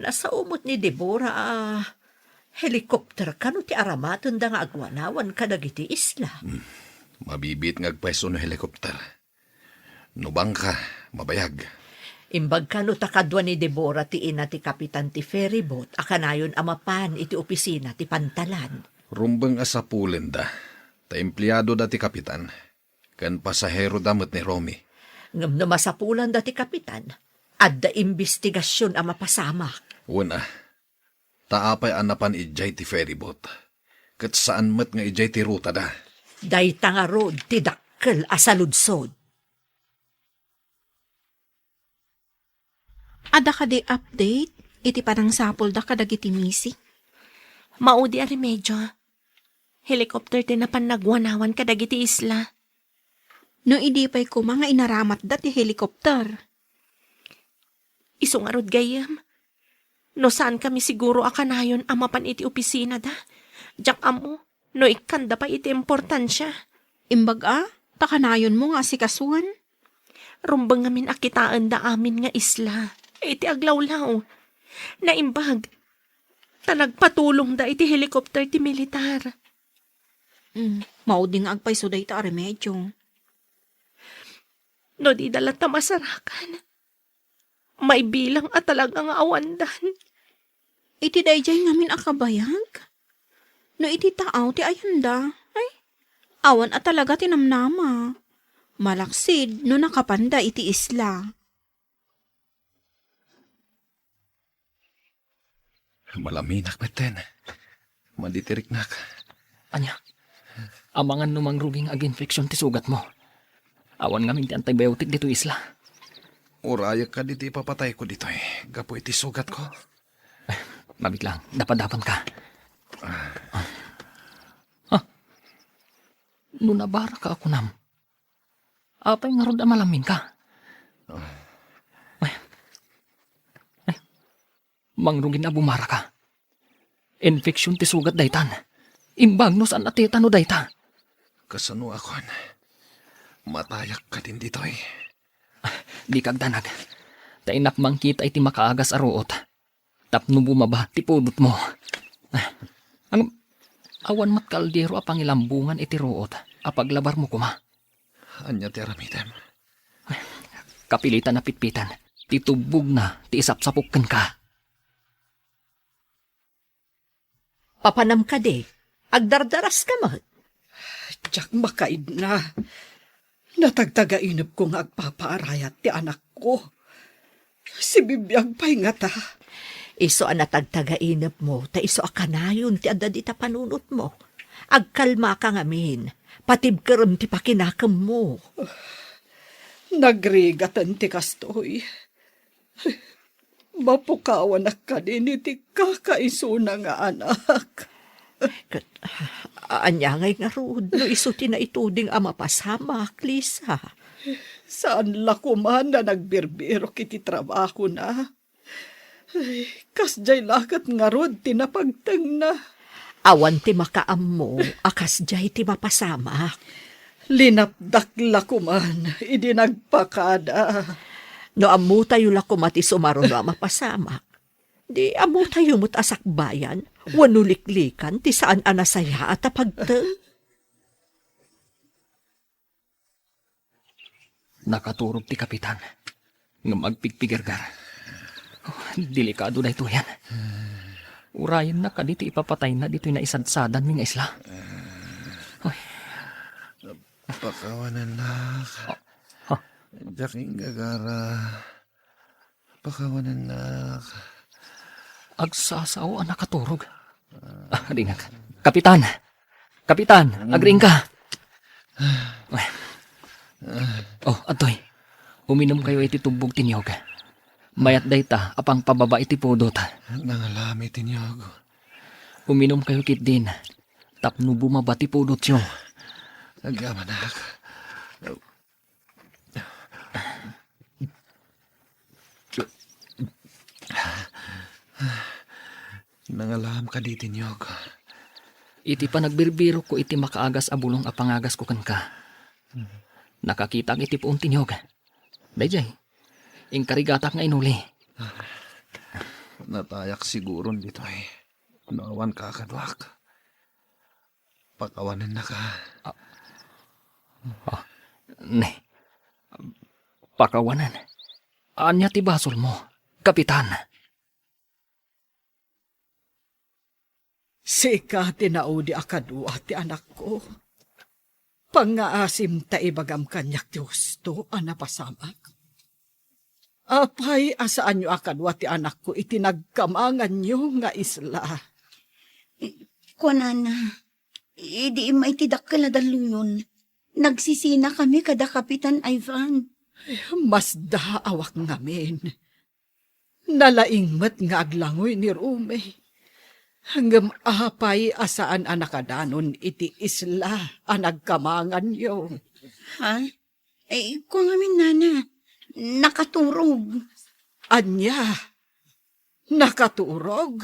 Nasao met ni Deborah a helicopter kano ti aramatenda nga agwanawan kadagiti isla. Hmm. Mabibiit nga agpayso no helicopter. No bangka, mabayag. Imbag kano ta kadua ni Deborah ti ina ti kapitan ti ferryboat a kanayon a mapan iti opisina ti pantalan. Rumbeng a sapulenda, ta empleadoda ti kapitan, ken pasaheroda met ni Romy. Ngem no masapulanda ti kapitan, adda imbestigasion a mapasamak. Wen a, ta apay a napan idiay ti ferryboat, ket saan met nga idiay ti rutada. Dayta ngarud ti dakkel a saludsod. Adda kadi update iti panangsapulda kadagiti missing? Maudi a remedio. Helicopter ti napan nagwanawan kadagiti isla. No idi pay koma nga inaramatda ti helicopter? Isu ngarud gayyem, no saan kami siguro a kanayon a mapan iti opisinada, diak ammo no ikkanda pay iti importansia. Imbag a, ta kanayonmo nga asikasuen. Rumbeng ngamin a kitaenda amin nga isla iti aglawlaw. Naimbag, ta nagpatulongda iti helicopter ti militar. Mm, maudi nga agpayso dayta a remedio. No dida latta masarakan, maibilang a talaga nga awandan. Iti daydiay ngamin a kabayag? No iti taaw ti ayanda, ay, awan a talaga ti namnama. Malaksid no nakapanda iti isla. Malaminak metten. Maditiriknak. Ania? Amangan no mangruging aginfection ti sugatmo. Awan ngamin ti antibiotic ditoy isla. Urayek kadi ti ipapatayko ditoy gapu iti sugatko? Mabitlang, dapadapan ka. Ah. Ah. No nabara ka, kunam. Apay ngarud a malamin ka? Ay. Ay. Mangrugin a bumara ka. Infection ti sugat daytan. Imbag no saan a tetano dayta. Kasano akon? Matayak kadin ditoy. Di kagdanag. Ta innak mangkita iti makaagas a ruot. Tapno bumaba ti pudotmo. Ang, awan met kaldero a pangilambungan iti ruot a paglabarmo koma. Ania ti aramidem? Kapilitan a pitpitan ti tubbogna ti isapsapok kenka. Papanam kadi, agdardaras ka met? Diak makaidna. Natagtagainepko nga agpapaarayat ti anakko. Sibibiag pay ngata. Isu a natagtagainepmo, ta isu a kanayon ti adda dita panunotmo. Agkalmaka ngamin, patibkerem ti pakinakemmo. Nagrigaten ti kastoy. Mapukawanak kadin iti kakaisuna nga anak. Ket, ania ngay ngarud no isu ti naituding a mapasamak, Lisa? Saan la koma a nagbirbirok iti trabahona. Ay, kasdiay la ket ngarud ti napagtengna. Awan ti makaammo a kasdiay ti mapasamak. Linapdak la koman idi nagpakada. No ammotayo la koma ti sumaruno a mapasamak, di ammotayo met a sakbayan wenno liklikan ti saan a nasayaat a pagteng. Nakaturog ti kapitan, ngem agpigpigerger. Oh, delikado daytoyen. Urayenna kadi ti ipapatayna ditoy naisadsadanmi nga isla. Oy. Pakawanennak. Ah, ah. Diak inggagara. Pakawanennak. Agsasao a nakaturog. Ah, ringak. Kapitan! Kapitan! Agriingka! Oh, adtoy. Uminumkayo iti tubbog ti niyog. Mayat dayta a pangpababa iti pudot. Nangalami ti niyog. Uminumkayo ketdin tapno bumaba ti pudotyo. Agyamanak. Nangalam kadi ti niyog. Iti panagbirbirokko iti makaagas a bulong a pangagasko kenka, nakakitak iti puon ti niyog. Daydiay, inkarigatak nga inuli. Natayak siguron ditoy no awan kakaduak. Pakawanennaka. Ah, ah, ne. Pakawanen. Ania ti basolmo, Kapitan? Sika ti naudi a kadua ti anakko. Pangngaasim ta ibagam kaniak ti husto a napasamak. Apay a saanyo a kadua ti anakko iti nagkamanganyo nga isla? Kuanana, idi immay ti dakkel a dalluyon, nagsisinakami kada Kapitan Ivan. Masdaawak ngamin. Nalaing met nga aglangoy ni Rumi. Ngem apay a saan a nakadanon iti isla a nagkamanganyo? Ha? Eh, kua ngamin, nana, nakaturog. Ania? Nakaturog?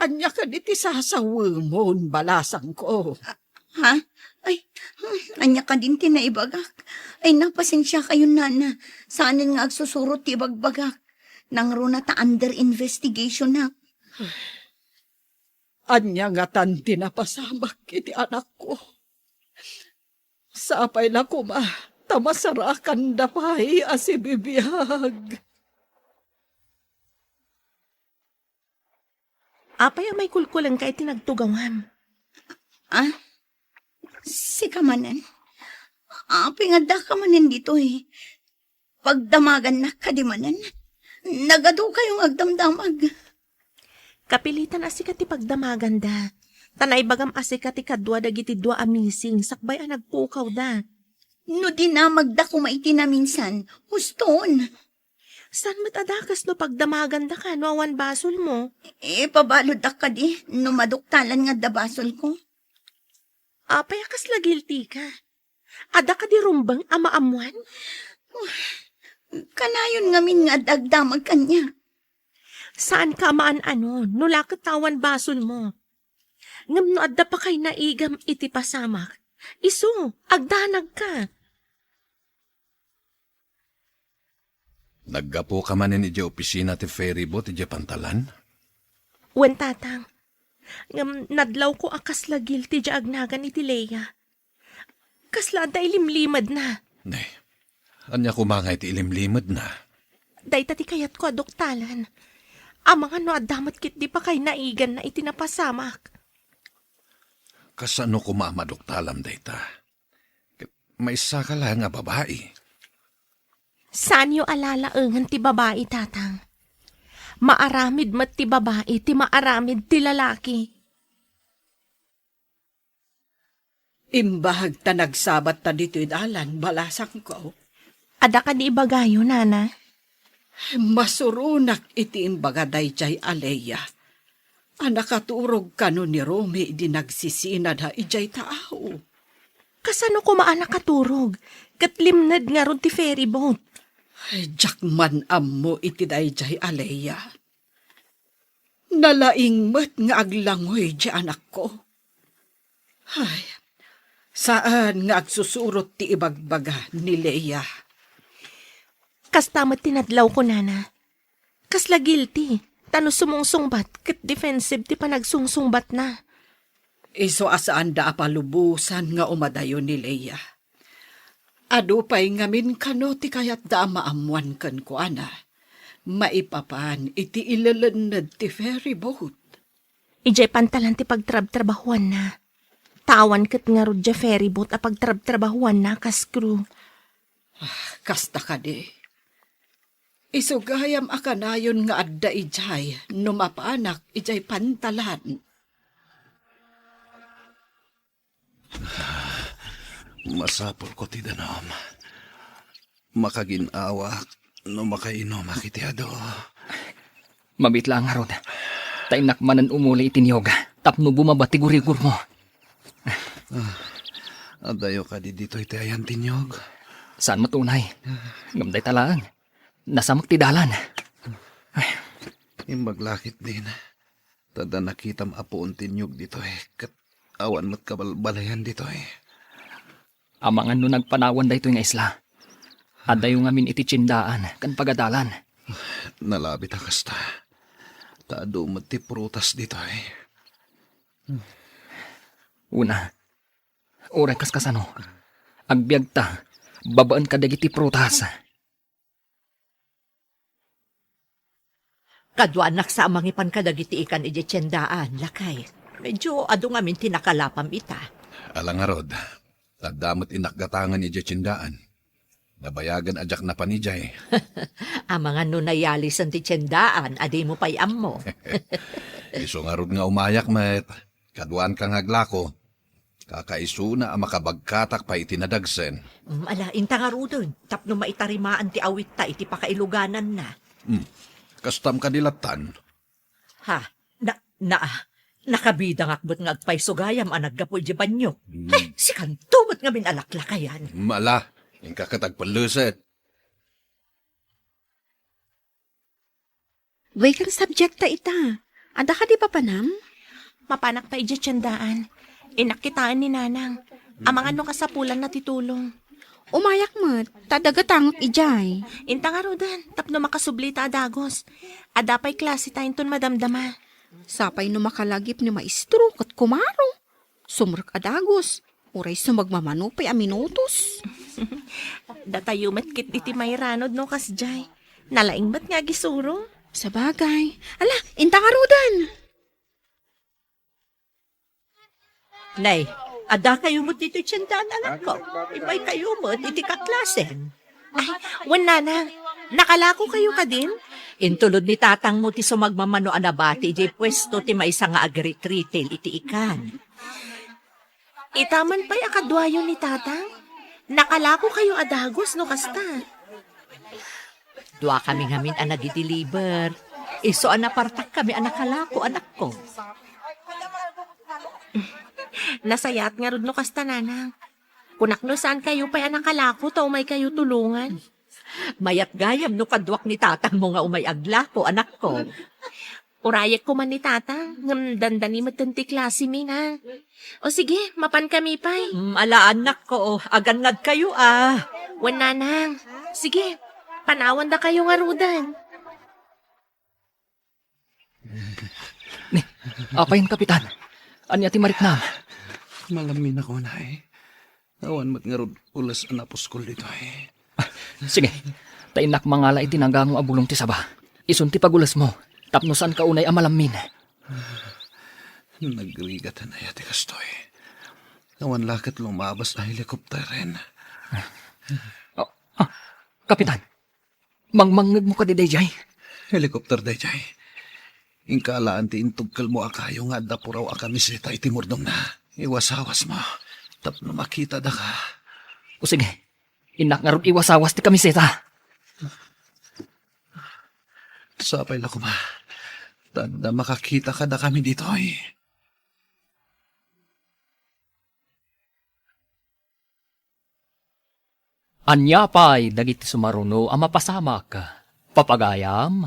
Ania kadi ti sasawemon, balasangko? Ha? Ay, hmm, ania kadin ti naibagak? Ay, napasensiakayon, nana. Saanen nga agsusurot ti ibagbagak. Nangruna ta under investigation na. Ania ngatan ti napasamak iti anakko? Sapay la koma ta masarakanda pay a sibibiag. Apay a maikulkulengka iti nagtugawam? Ah? Sika manen? Apay nga addaka manen ditoy? Pagdamagannak kadi manen? Nagadukayo nga agdamdamag. Kapilitan a sika ti pagdamaganda. Ta naibagam a sika ti kadua dagiti dua a missing sakbay a nagpukawda. No dinamagda koma iti naminsan, huston. Saan met a dakas no pagdamagandaka no awan basolmo? Ipabaluddak kadi no maduktalan nga adda basolko? Apay a kasla guilty ka? Adda kadi rumbeng a maammuan? Kanayon ngamin nga adda agdamag kaniak. Saanka a maan-ano no la ket ta awan basolmo. Ngem no adda pakainaigam iti pasamak, isu, agdanagka. Naggapuka manen idiay opisina ti ferryboat idiay pantalan? Wen, tatang. Ngem nadlawko a kasla guilty diay agnagan iti Lea. Kasla adda ilimlimedna. Ne, ania koma nga iti ilimlimedna? Dayta ti kayatko a duktalan. Amangan no adda met ketdi pakainaiganna iti napasamak. Kasano koma a maduktalam dayta? Ket maysa ka laeng a babai. Saanyo a lalaengen ti babai, tatang. Maaramid met ti babai ti maaramid ti lalaki. Imbag ta nagsabatta ditoy dalan, balasangko. Adda kadi ibagayo, nana? Masuronak iti imbaga daydiay a Lea a nakaturog kano ni Romy idi nagsisinada idiay taaw. Kasano koma a nakaturog? Ket limned ngarud ti ferryboat. Ay, diak man ammo iti daydiay a Lea. Nalaing met nga aglangoy ti anakko. Ay, saan nga agsusurot ti ibagbaga ni Lea. Kasta met ti nadlawko, nana. Kasla guilty, ta no sumungsungbat ket defensive ti panagsungsungbatna. Isu a saanda a palubosan nga umadayo ni Lea. Adu pay ngamin kano ti kayatda a maammoan kenkuana, maipapan iti ilelenned ti ferryboat. Idiay pantalan ti pagtrabtrabahuanna. Ta awan ket ngarud diay ferryboat a pagtrabtrabahuanna kas crew. Ah, kasta kadi. Isu gayam a kanayon nga adda idiay no mapanak idiay pantalan. Masapulko ti danum. Makagin-awak no makainomak iti adu. Mabit la ngarud. Ta innak manen umuli iti niyog tapno bumaba ti gurigurmo. Ah, adayo kadi ditoy ti ayan ti niyog? Saan met unay. Ngem dayta laeng. Nasamek ti dalan. Imbag la ketdin. Ta adda nakitam a puon ti niyog ditoy, ket awan met kabalbalian ditoy. Amangan no nagpanawan daytoy nga isla. Adayo ngamin iti tiendaan ken pagadalan. Nalabit a kasta. Ta adu met ti prutas ditoy. Una, uray kaskasano, agbiagta babaen kadagiti prutas. Kaduanak sa a mangipan kadagiti ikan idiay tiendaan, lakay. Medyo adu ngamin ti nakalapam ita. Ala ngarud, adda met innak gatangen idiay tiendaan. Nabayagen a diak napan idiay. Amangan no nayalisen ti tiendaan, a dimo pay ammo. Isu ngarud nga umayak met, kaduaanka nga aglako. Kakaisuna a makabagkatak pay iti nadagsen. Mm, ala, inta ngaruden, tapno maitarimaan ti awitta iti pakailugananna. Hmm. Kastam kadi lattan? Ha? Na, na, nakabidangak met nga agpayso gayam a naggapu iti banyo. Hmm. Ay, sikanto met ngamin a laklakayan. Hmm, ala, inka ket agpelleset. Weekend subject ta ita. Adda kadi papanam? Mapanak pay idiay tiendaan. Innak kitaen ni Nanang. Amangan no kasapulanna ti tulong. Umayak met, ta adda gatangek idiay. Inta ngaruden, tapno makasubli ta a dagus. Adda pay klase ta inton madamdama. Sapay no makalagip ni maestro ket kumaro. Sumrek a dagus, uray sumagmamano pay a minutos. Datayo met ket iti mairanod no kasdiay. Nalaing met nga agisuro. Sabagay. Ala, inta ngaruden. Nay, adda kayo met ditoy tiendaan, anakko. Immay kayo met iti kaklasen. Ay, wen, Nanang, nakalako kayo kadin? Intulod ni tatangmo ti sumagmamano a nabati idiay puesto ti maysa nga agritretail iti ikan. Ita man pay a kaduayo ni Tatang? Nakalako kayo a dagus no kasta. Duakami ngamin a nagideliver. Isu a napartakkami a nakalako, anakko. Nasayaat ngarud no kasta, Nanang. Kunak no saan kayo pay a nakalako ta umay kayo tulongan. Mayat gayam no kaduak ni tatangmo nga umay aglako, anakko. Urayek koma ni Tatang, ngem dandani metten ti klasemi, Nang. O sige, mapan kami pay. Mm, ala, anakko, agannad kayo, a. Wen, Nanang. Sige, panawanda kayo ngaruden. Ni, apay, Kapitan? Ania ti mariknam? Malamminak unay. Awan met ngarud ules a napuskol ditoy. Sige, ta innak mangala iti nagango a bulong ti saba. Isun ti pagulesmo, tapno saanka unay a malammin. Nagrigat aya ti kastoy. Awan la ket lumabas a helikopteren. Oh, ah, Kapitan, mangmangngegmo kadi daydiay? Helikopter daydiay. Inka alaan ti intugkelmo a kayo nga adda puraw a kamiseta iti murdongna. Iwasawasmo tapno makitadaka. O sige, innak ngarud iwasawas ti kamiseta. Sapay la koma ta adda makakita kadakami ditoy. Ania pay dagiti sumaruno a mapasamak? Papagayam,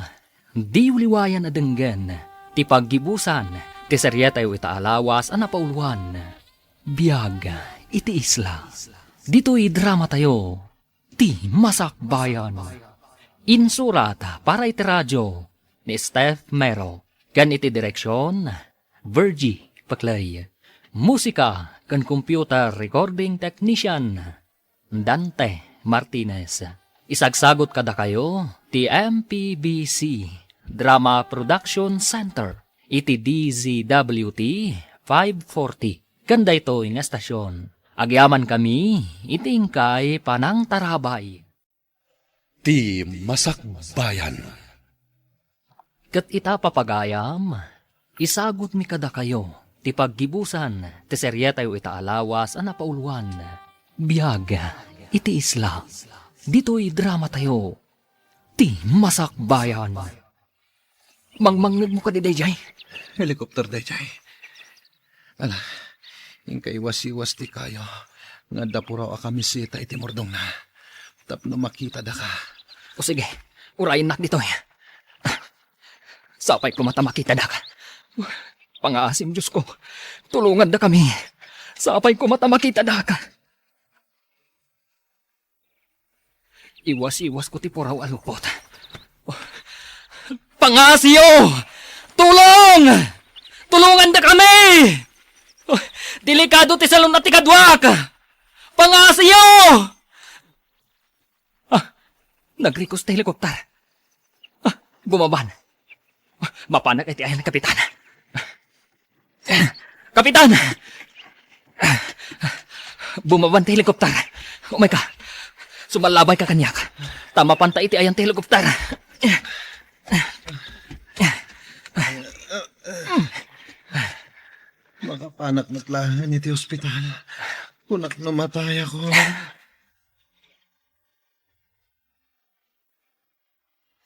diyo liwayan a denggen ti paggibusan ti serietayo ita a lawas a napauloan, Biag iti Isla. Ditoy dramatayo, Ti Masakbayan. Insurat para iti radio ni Steph Mero, ken iti direksion, Virgie Paclay. Musika ken computer recording technician, Dante Martinez. Isagsagut kadakayo ti M P B C Drama Production Center iti D Z W T five forty. Ken daytoy nga estasion, agyamankami iti inkay panangtarabay. Ti Masakbayan. Ket ita, papagayam, isagutmi kadakayo ti paggibusan ti serietayo ita a lawas a napauloan, Biag iti Isla. Ditoy dramatayo, Ti Masakbayan. Mangmangngegmo kadi daydiay? Helicopter daydiay. Ala, inkaiwas-iwas ti kayo nga adda puraw a kamisita iti murdongna tapno makitadaka. O sige, urayennak ditoy. Sapay koma ta makitadaka. Pangaasim, Diosko. Tulongandakami. Sapay koma ta makitadaka. Iwas-iwasko ti puraw a lupot. Pangasiyo! Tulong! Tulongandakami! Delikado ti salun-at ti kaduak! Pangasiyo! Ah, nagrikos ti helikopter. Ah, bumaban. Ah, mapanak iti ayan ni Kapitan. Kapitan! Bumaban ti helikopter. Umayka. Sumallabay ka kaniak. Ta mapanta iti ayan ti helikopter. Makapanak met laeng iti ospital. Kunak no matayakon.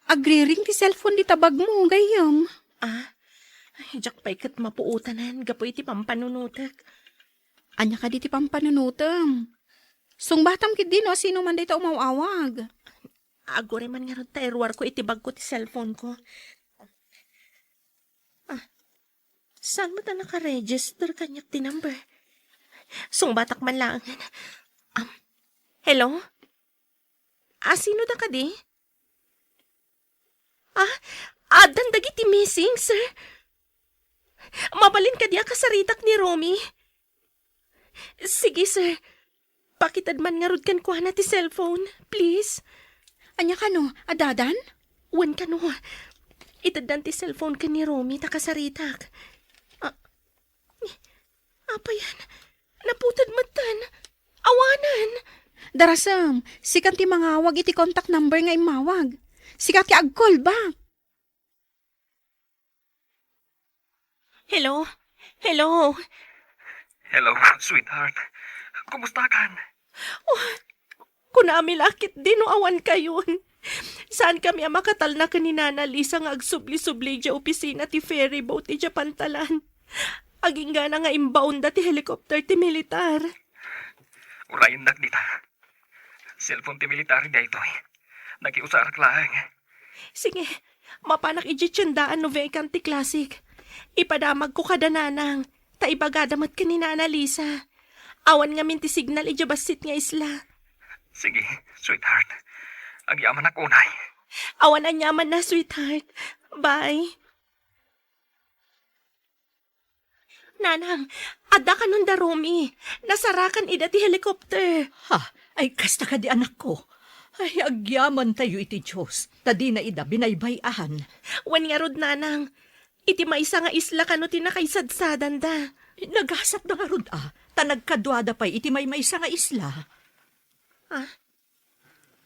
Agriring ti cellphone dita bagmo, gayyem. Ah, ay, diak pay ket mapuotanan gapu iti pampanunotek. Ania kadi ti pampanunotem? Sungbatam ketdi no asino man dayta umaw-awag. Aguray man ngarud ta iruarko iti bagko ti cellphone ko. Ah, saan met a nakaregister kaniak ti number? Sungbatak man laengen. Um, hello? Asino da kadi? Ah, addan dagiti missing, sir? Mabalin kadi a kasaritak ni Romy? Sige, sir. Pakited man ngarud kenkuana ti cellphone, please. Ania kano, addadan? Wen kano. Iteddan ti cellphone ken ni Romy ta kasaritak. Ah, apay yan? Naputed metten. Awanen. Darasem, sikan ti mangawag iti contact number nga immawag. Sika ti ag-call back. Hello? Hello? Hello, sweetheart. Kumusta kan? Oh, kunami la ketdi no awan kayon. Saan kami a makatalna ken ni Nana Lisa nga agsubli-subli idiay opisina ti ferry boat idiay pantalan. Aginggana nga imbaonda ti helicopter ti militar. Urayendak dita. Cellphone ti militar daytoy. Nakiusarak laeng. Sige, mapanak idiay tiendaan no vacant ti classic. Ipadamagko kada nanang, ta ibagada met ken ni Nana Lisa. Awan ngamin ti signal idiay bassit nga isla. Sige, sweetheart. Agyamanak unay. Awan aniamanna, sweetheart. Bye. Nanang, adda kanon da Romy. Nasarakan ida ti helicopter. Ha? Ay, kasta kadi, anakko? Ay, agyamantayo iti Dios, ta dina ida binaybay-an. Wen ngarud, nanang, iti maysa nga isla kano ti nakaisadsadanda. Nagasatda ngarud a, ta nagkaduada pay iti maymaysa nga isla. Ah?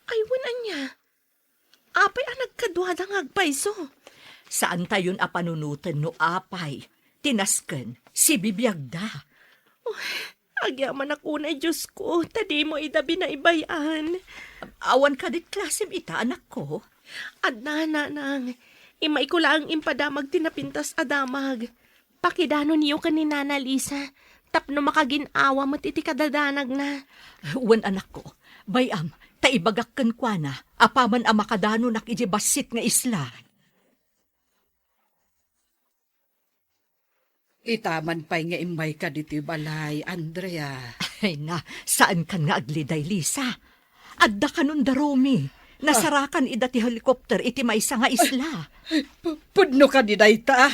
Ay, wen ania? Apay a nagkaduada nga agpayso? Saantayon a panunoten no apay ti nasken sibibiagda. Uy, agyamanak unay, Diosko, ta dimo ida binaybay-an. Awan kadit klasem ita, anakko? Adda, nanang. Immayko laeng impadamag ti napintas a damag. Pakidanonyo ken ni Nana Lisa tapno makagin-awa met iti kadadanagna. Wen, anakko, bay-am ta ibagak kenkuana apaman a makadanonak idiay bassit nga isla. Itaman pay nga immayka ditoy balay, Andrea. Ay na, saankan nga agliday, Lisa. Adda kanon da Romy. Nasarakan ida ti helicopter iti maysa nga isla. Ay, pu-, pudno kadi dayta?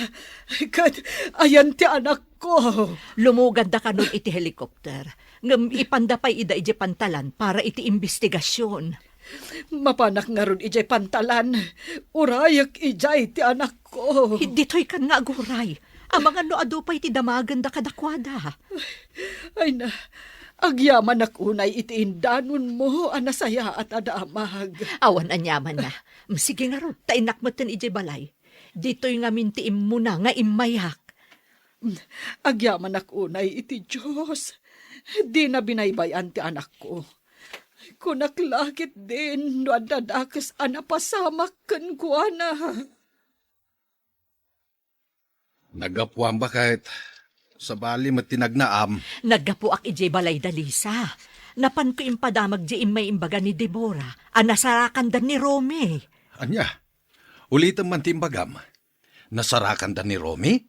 Ket ayan ti anakko. Lumuganda kanon iti helicopter. Ngem ipanda pay ida idiay pantalan para iti imbestigasion. Mapanak ngarud idiay pantalan. Urayek idiay ti anakko. Ditoy kan nga aguray. Amangan no adu pay ti damagenda kadakuada. Ay na, agyamanak unay iti indanonmo a nasayaat a damag. Awan aniamanna. Sige ngarud, ta innak metten idiay balay. Ditoy ngamin ti immuna nga immayak. Agyamanak unay iti Dios. Dina binaybay-an ti anakko. Kunak la ketdin no adda dakes a napasamak kenkuana. Naggapuam baket. Sabali met ti nagnaam. Naggapuak idiay balay da Lisa. Napanko impadamag diay immay imbaga ni Deborah a nasarakandan ni Romy. Ania? Ulitem man ti imbagam. Nasarakanda ni Romy?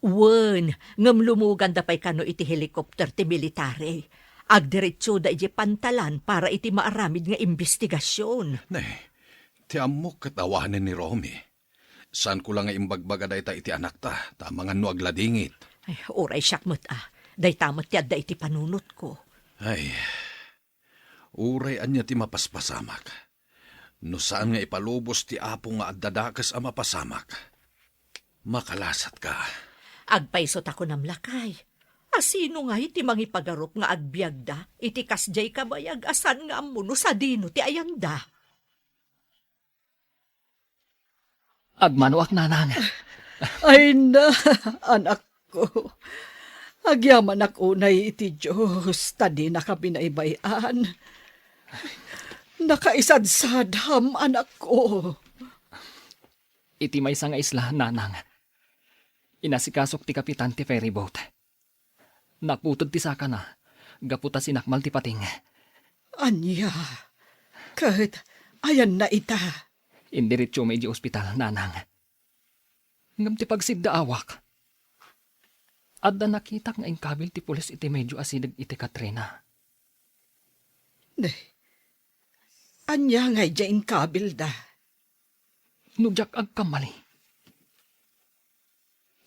Wen, ngem lumuganda pay kano iti helicopter ti military. Agdiretsoda idiay pantalan para iti maaramid nga imbestigasion. Ne, ti ammok ket awanen ni Romy. Saanko la nga imbagbaga dayta iti anakta, ta amangan no agladingit. Ay, uray siak met a. Dayta met ti adda iti panunotko. Ay, uray ania ti mapaspasamak. No saan nga ipalubos ti Apo nga adda dakes a mapasamak, makalasatka. Agpayso ta kunam lakay. A sino ngay ti mangipagarup nga agbiagda iti kasdiay kabayag a saan nga ammo no sadino ti ayanda? Agmanoak, nanang. Ay na, anakko. Agyamanak unay iti Dios ta dinaka binaybay-an. Nakaisadsadam, anakko. Iti maysa nga isla, nanang, inasikasok ti kapitan ti ferryboat. Naputed ti sakana, gapu ta sinakmal ti pating. Ania? Ket ayanna ita? Indiretso met idiay ospital, nanang. Ngem ti pagsiddaawak, adda nakitak nga inkabil ti pulis iti medio asideg iti Katrina. Ne, ania nga idiay inkabilda? No diak agkamali,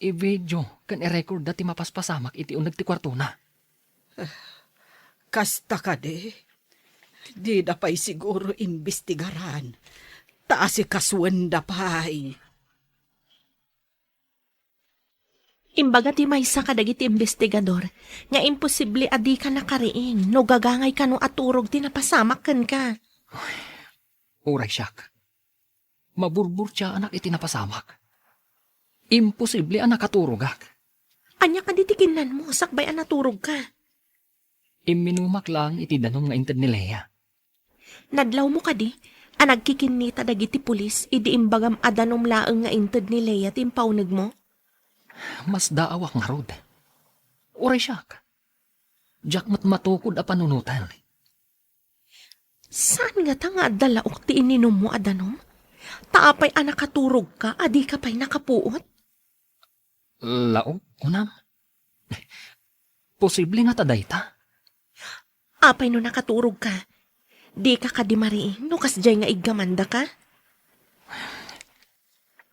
i-video ken i-recordda ti mapaspasamak iti uneg ti kuartona. Kasta kadi, dida pay siguro imbestigaran, ta asikasuenda pay. Imbaga ti maysa kadagiti imbestigador nga imposible a dika nakariing no gagangay kano a turog ti napasamak kenka. Uray siak, maburburtiaanak iti napasamak. Imposible a nakaturogak. Ania kadi ti kinnanmo sakbay a naturogka? Imminumak laeng iti danum nga inted ni Lea. Nadlawmo kadi a nagkikinnita dagiti pulis idi imbagam a danum laeng nga inted ni Lea ti impaunegmo? Masdaawak ngarud. Uray siak, diak met matukod a panunoten. Saan ngata nga adda laok ti ininummo a danum? Ta apay a nakaturogka a dika pay nakapuot? Laok, kunam? Posible ngata dayta? Apay no nakaturogka? Dika kadi mariing no kasdiay nga iggamandaka?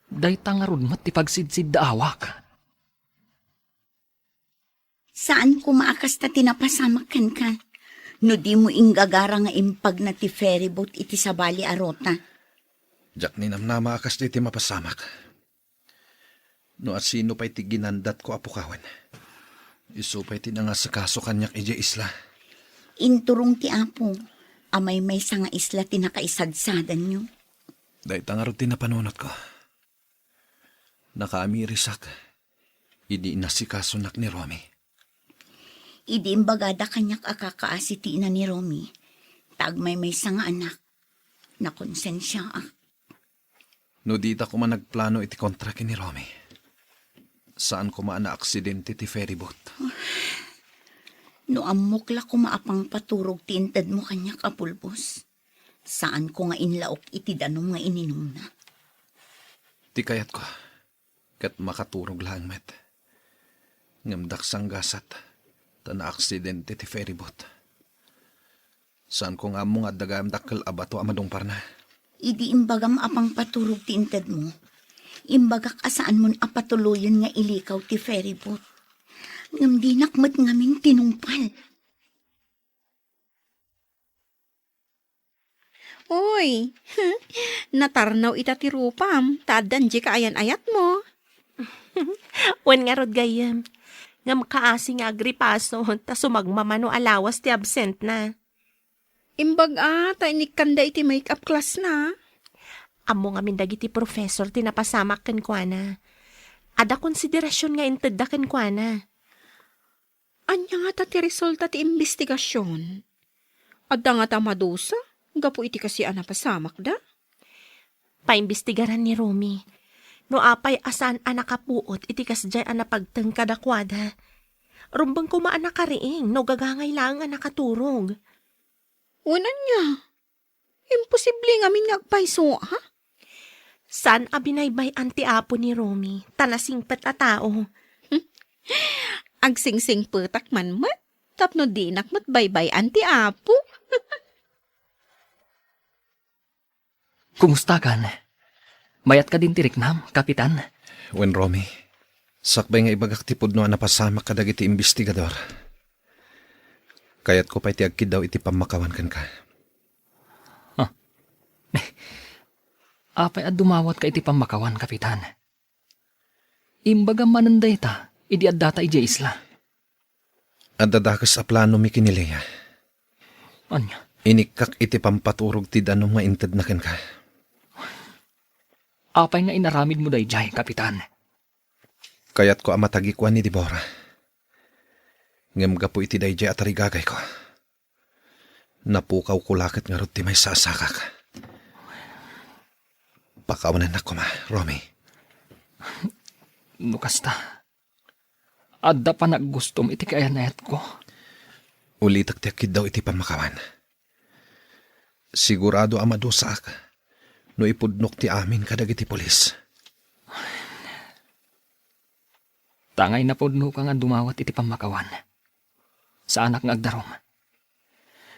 Dayta ngarud met ti pagsidsiddaawak. Saan koma a kasta ti napasamak kenka, no dimo inggagara nga impagna ti ferryboat iti sabali a ruta. Diak ninamnama a kasta ti mapasamak. No asino pay ti ginandatko a pukawen, isu pay ti nangasikaso kaniak idiay isla. Inturong ti Apo a maymaysa nga isla ti nakaisadsadanyo. Dayta ngarud ti napanunotko. Nakaamirisak idi inasikasunak ni Romy. Idi imbagada kaniak a kakaasi ti ina ni Romy, ta agmaymaysa nga anak, nakonsensiaak. No dita koma nagplano iti kontra ken ni Romy, saan koma a naaksidente ti ferryboat. No ammok la koma a pangpaturog ti intedmo kaniak a pulbos, saanko nga inlaok iti danum nga ininumna. Ti kayatko, ket makaturog laeng met. Ngem daksang gasat, ta naaksidente ti ferryboat. Saanko nga ammo nga adda gayam dakkel a bato a madungparna. Idi imbagam a pangpaturog ti intedmo, imbagak a saanmon a patuloyen nga ilikaw ti ferryboat. Ngem dinak met ngamin tinungpal. Uy, natarnaw ita ti rupam, ta addan dika ayan-ayatmo. Wen ngarud gayyem, ngem kaasi nga agripaso, ta sumagmamano a lawas ti absentna. Imbag a, ta inikkanda iti make-up class na. Ammo ngamin dagiti professor ti napasamak kenkuana. Adda konsiderasion nga intedda kenkuana. Ania ngata ti resulta ti imbestigasion? Adda ngata madusa gapu iti kaasi a napasamakda? Paimbestigaran ni Romy. No apay a saan a nakapuot iti kasdiay a napagteng kadakuada, rumbeng koma a nakariing no gagangay laeng a nakaturog. Wen ania? Imposible ngamin nga agpayso, ha? Saan a binaybay-an ti apo ni Romy, ta nasingpet a tao. Agsingsingpetak man met, tapno dinak met baybay-an ti apo. Kumustakan? Mayat kadin ti riknam, Kapitan? Wen, Romy, sakbay nga ibagak ti pudno a napasamak kadagiti imbestigador, kayatko pay ti agkiddaw iti pammakawan kenka. Ah. Apay a dumawatka iti pammakawan, Kapitan? Imbagam manen dayta idi addata idiay isla. Adda dakes a planomi ken ni Lea. Ania? Inikkak iti pampaturog ti danum nga intedna kenka. Apay nga inaramidmo daydiay, Kapitan? Kayatko a matagikuan ni Deborah. Ngem gapu iti daydiay a tarigagayko, napukawko la ket ngarud ti maysa a sakak. Pakawanennak koma, Romy. No kasta, adda panaggustom iti kaayan-ayatko. Ulitek ti agkiddaw iti pammakawan. Sigurado a madusaak no ipudnok ti amin kadagiti pulis. Tangay napudnoka nga dumawat iti pammakawan. Saanak nga agdarum.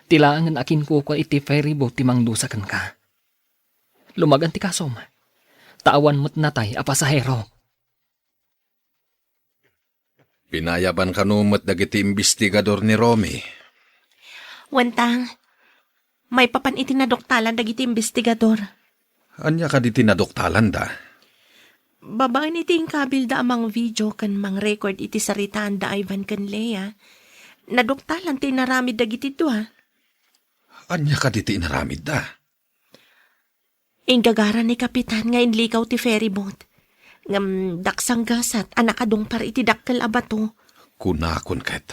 Ti laengen a kinkukua iti ferry boat ti mangdusa kenka. Lumagan ti kasom. Ta awan met natay a pasahero. Pinayaban kano met dagiti imbestigador ni Romy. Wentang, maipapan iti naduktalan dagiti imbestigador. Ania kadi ti naduktalanda? Babaen iti inkabilda a mangvideo ken mangrecord iti saritaan da Ivan ken Lea, naduktalan ti inaramid dagiti dua. Ania kadi ti inaramidda? Inggagara ni Kapitan nga inlikaw ti ferry boat. Ngem daksanggasat a nakadungpar iti dakkel a bato. Kunakon ket,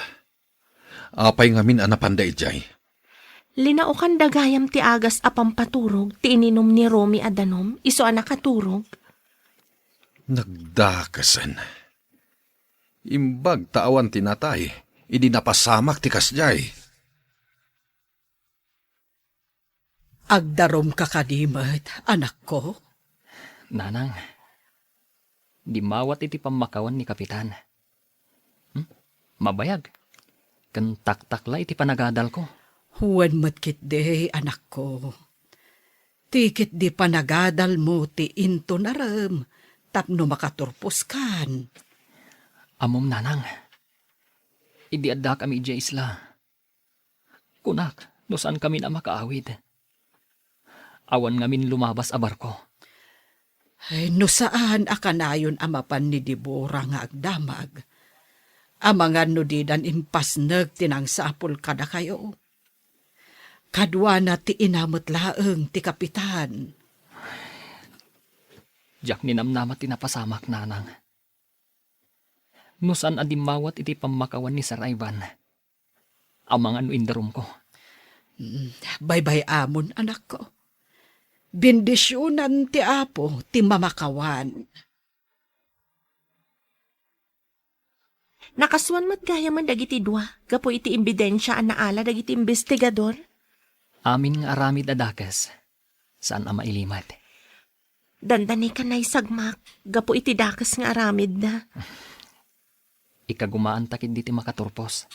apay ngamin a napanda idiay? Linaokanda gayam ti agas a pampaturog ti ininum ni Romy a danum isu a nakaturog. Nagdakesen. Imbag ta awan ti natay idi napasamak ti kasdiay. Agdarumka kadi met, anakko? Nanang, dimmawat iti pammakawan ni Kapitan. Hmm? Mabayag. Ken taktakla iti panagadalko. Wen met ketdi, anakko. Ti ketdi panagadalmo ti intunarem tapno makaturposkan. Ammom, Nanang, idi addakami idiay isla, kunak no saankamin a makaawid. Awan ngamin lumabas a barko. Ay, no saan a kanayon a mapan ni Deborah nga agdamag, amangan no didan impasneg ti nangsapul kadakayo. Kaduana ti ina met laeng ti kapitan. Diak ninamnama ti napasamak, Nanang. No saan a dimmawat iti pammakawan ni Sir Ivan, amangan no indarumko. Mm, baybay-amon, anakko. Bendisionan ti Apo ti mamakawan. Nakasuan met gayamen dagiti dua gapu iti imbidensia a naala dagiti imbestigador? Amin nga aramid a dakes, saan a mailimed. Dandani ka naisagmak gapu iti dakes nga aramidda. Ikagumaanta ketdi ti makaturpos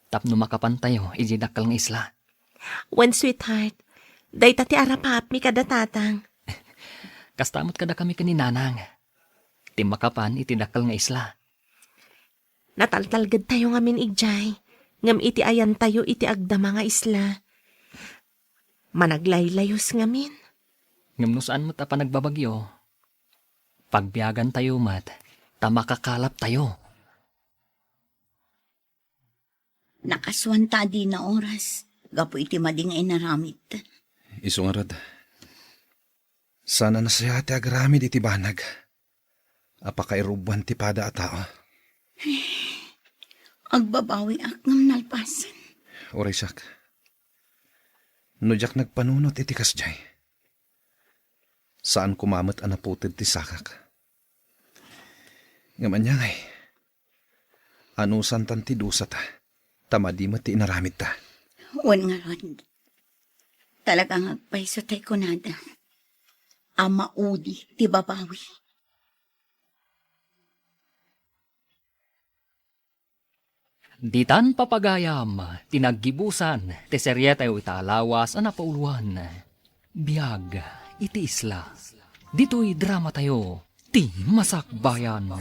tapno makapantayo idiay dakkel nga isla. Wen, sweetheart, dayta ti arapaapmi kada tatang. Kasta met kadakami ken ni Nanang ti makapan iti dakkel nga isla. Nataltalgedtayo ngamin idiay, ngem iti ayantayo iti agdama nga isla, managlaylayus ngamin. Ngem no saan met a panagbabagyo, pagbiagantayo met ta makakalaptayo. Nakasuan ta a dina oras gapu iti madi nga inaramid. Isu ngarud, saan a nasayaat ti agaramid iti banag a pakairubbuan ti pada a tao. Agbabawiak ngem nalpasen. Uray siak, no diak nagpanunot iti kasdiay, saan koma met a naputed ti sakak. Ngem ania ngay? Anusantan ti dusata, ta madi met ti inaramidta. Wen ngarud, talaga nga agpayso tay kunada a maudi ti babawi. Ditan papagayam ti naggibusan ti serietayo ita a lawas a napauloan, Biag iti Isla. Ditoy dramatayo, ti Masakbayan.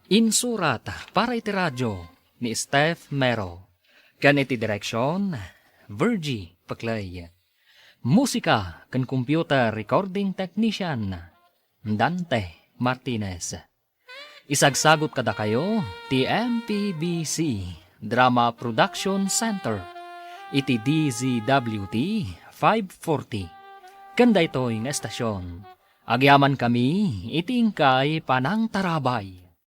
Insurat para iti radio ni Steph Mero. Ken iti direksyon, Virgie Peclay. Musika ken computer recording technician, Dante Martinez. Isagsagut kadakayo ti M P B C Drama Production Center iti D Z W T five forty. Ken daytoy nga estasyon, agyamankami iti inkay panangtarabay.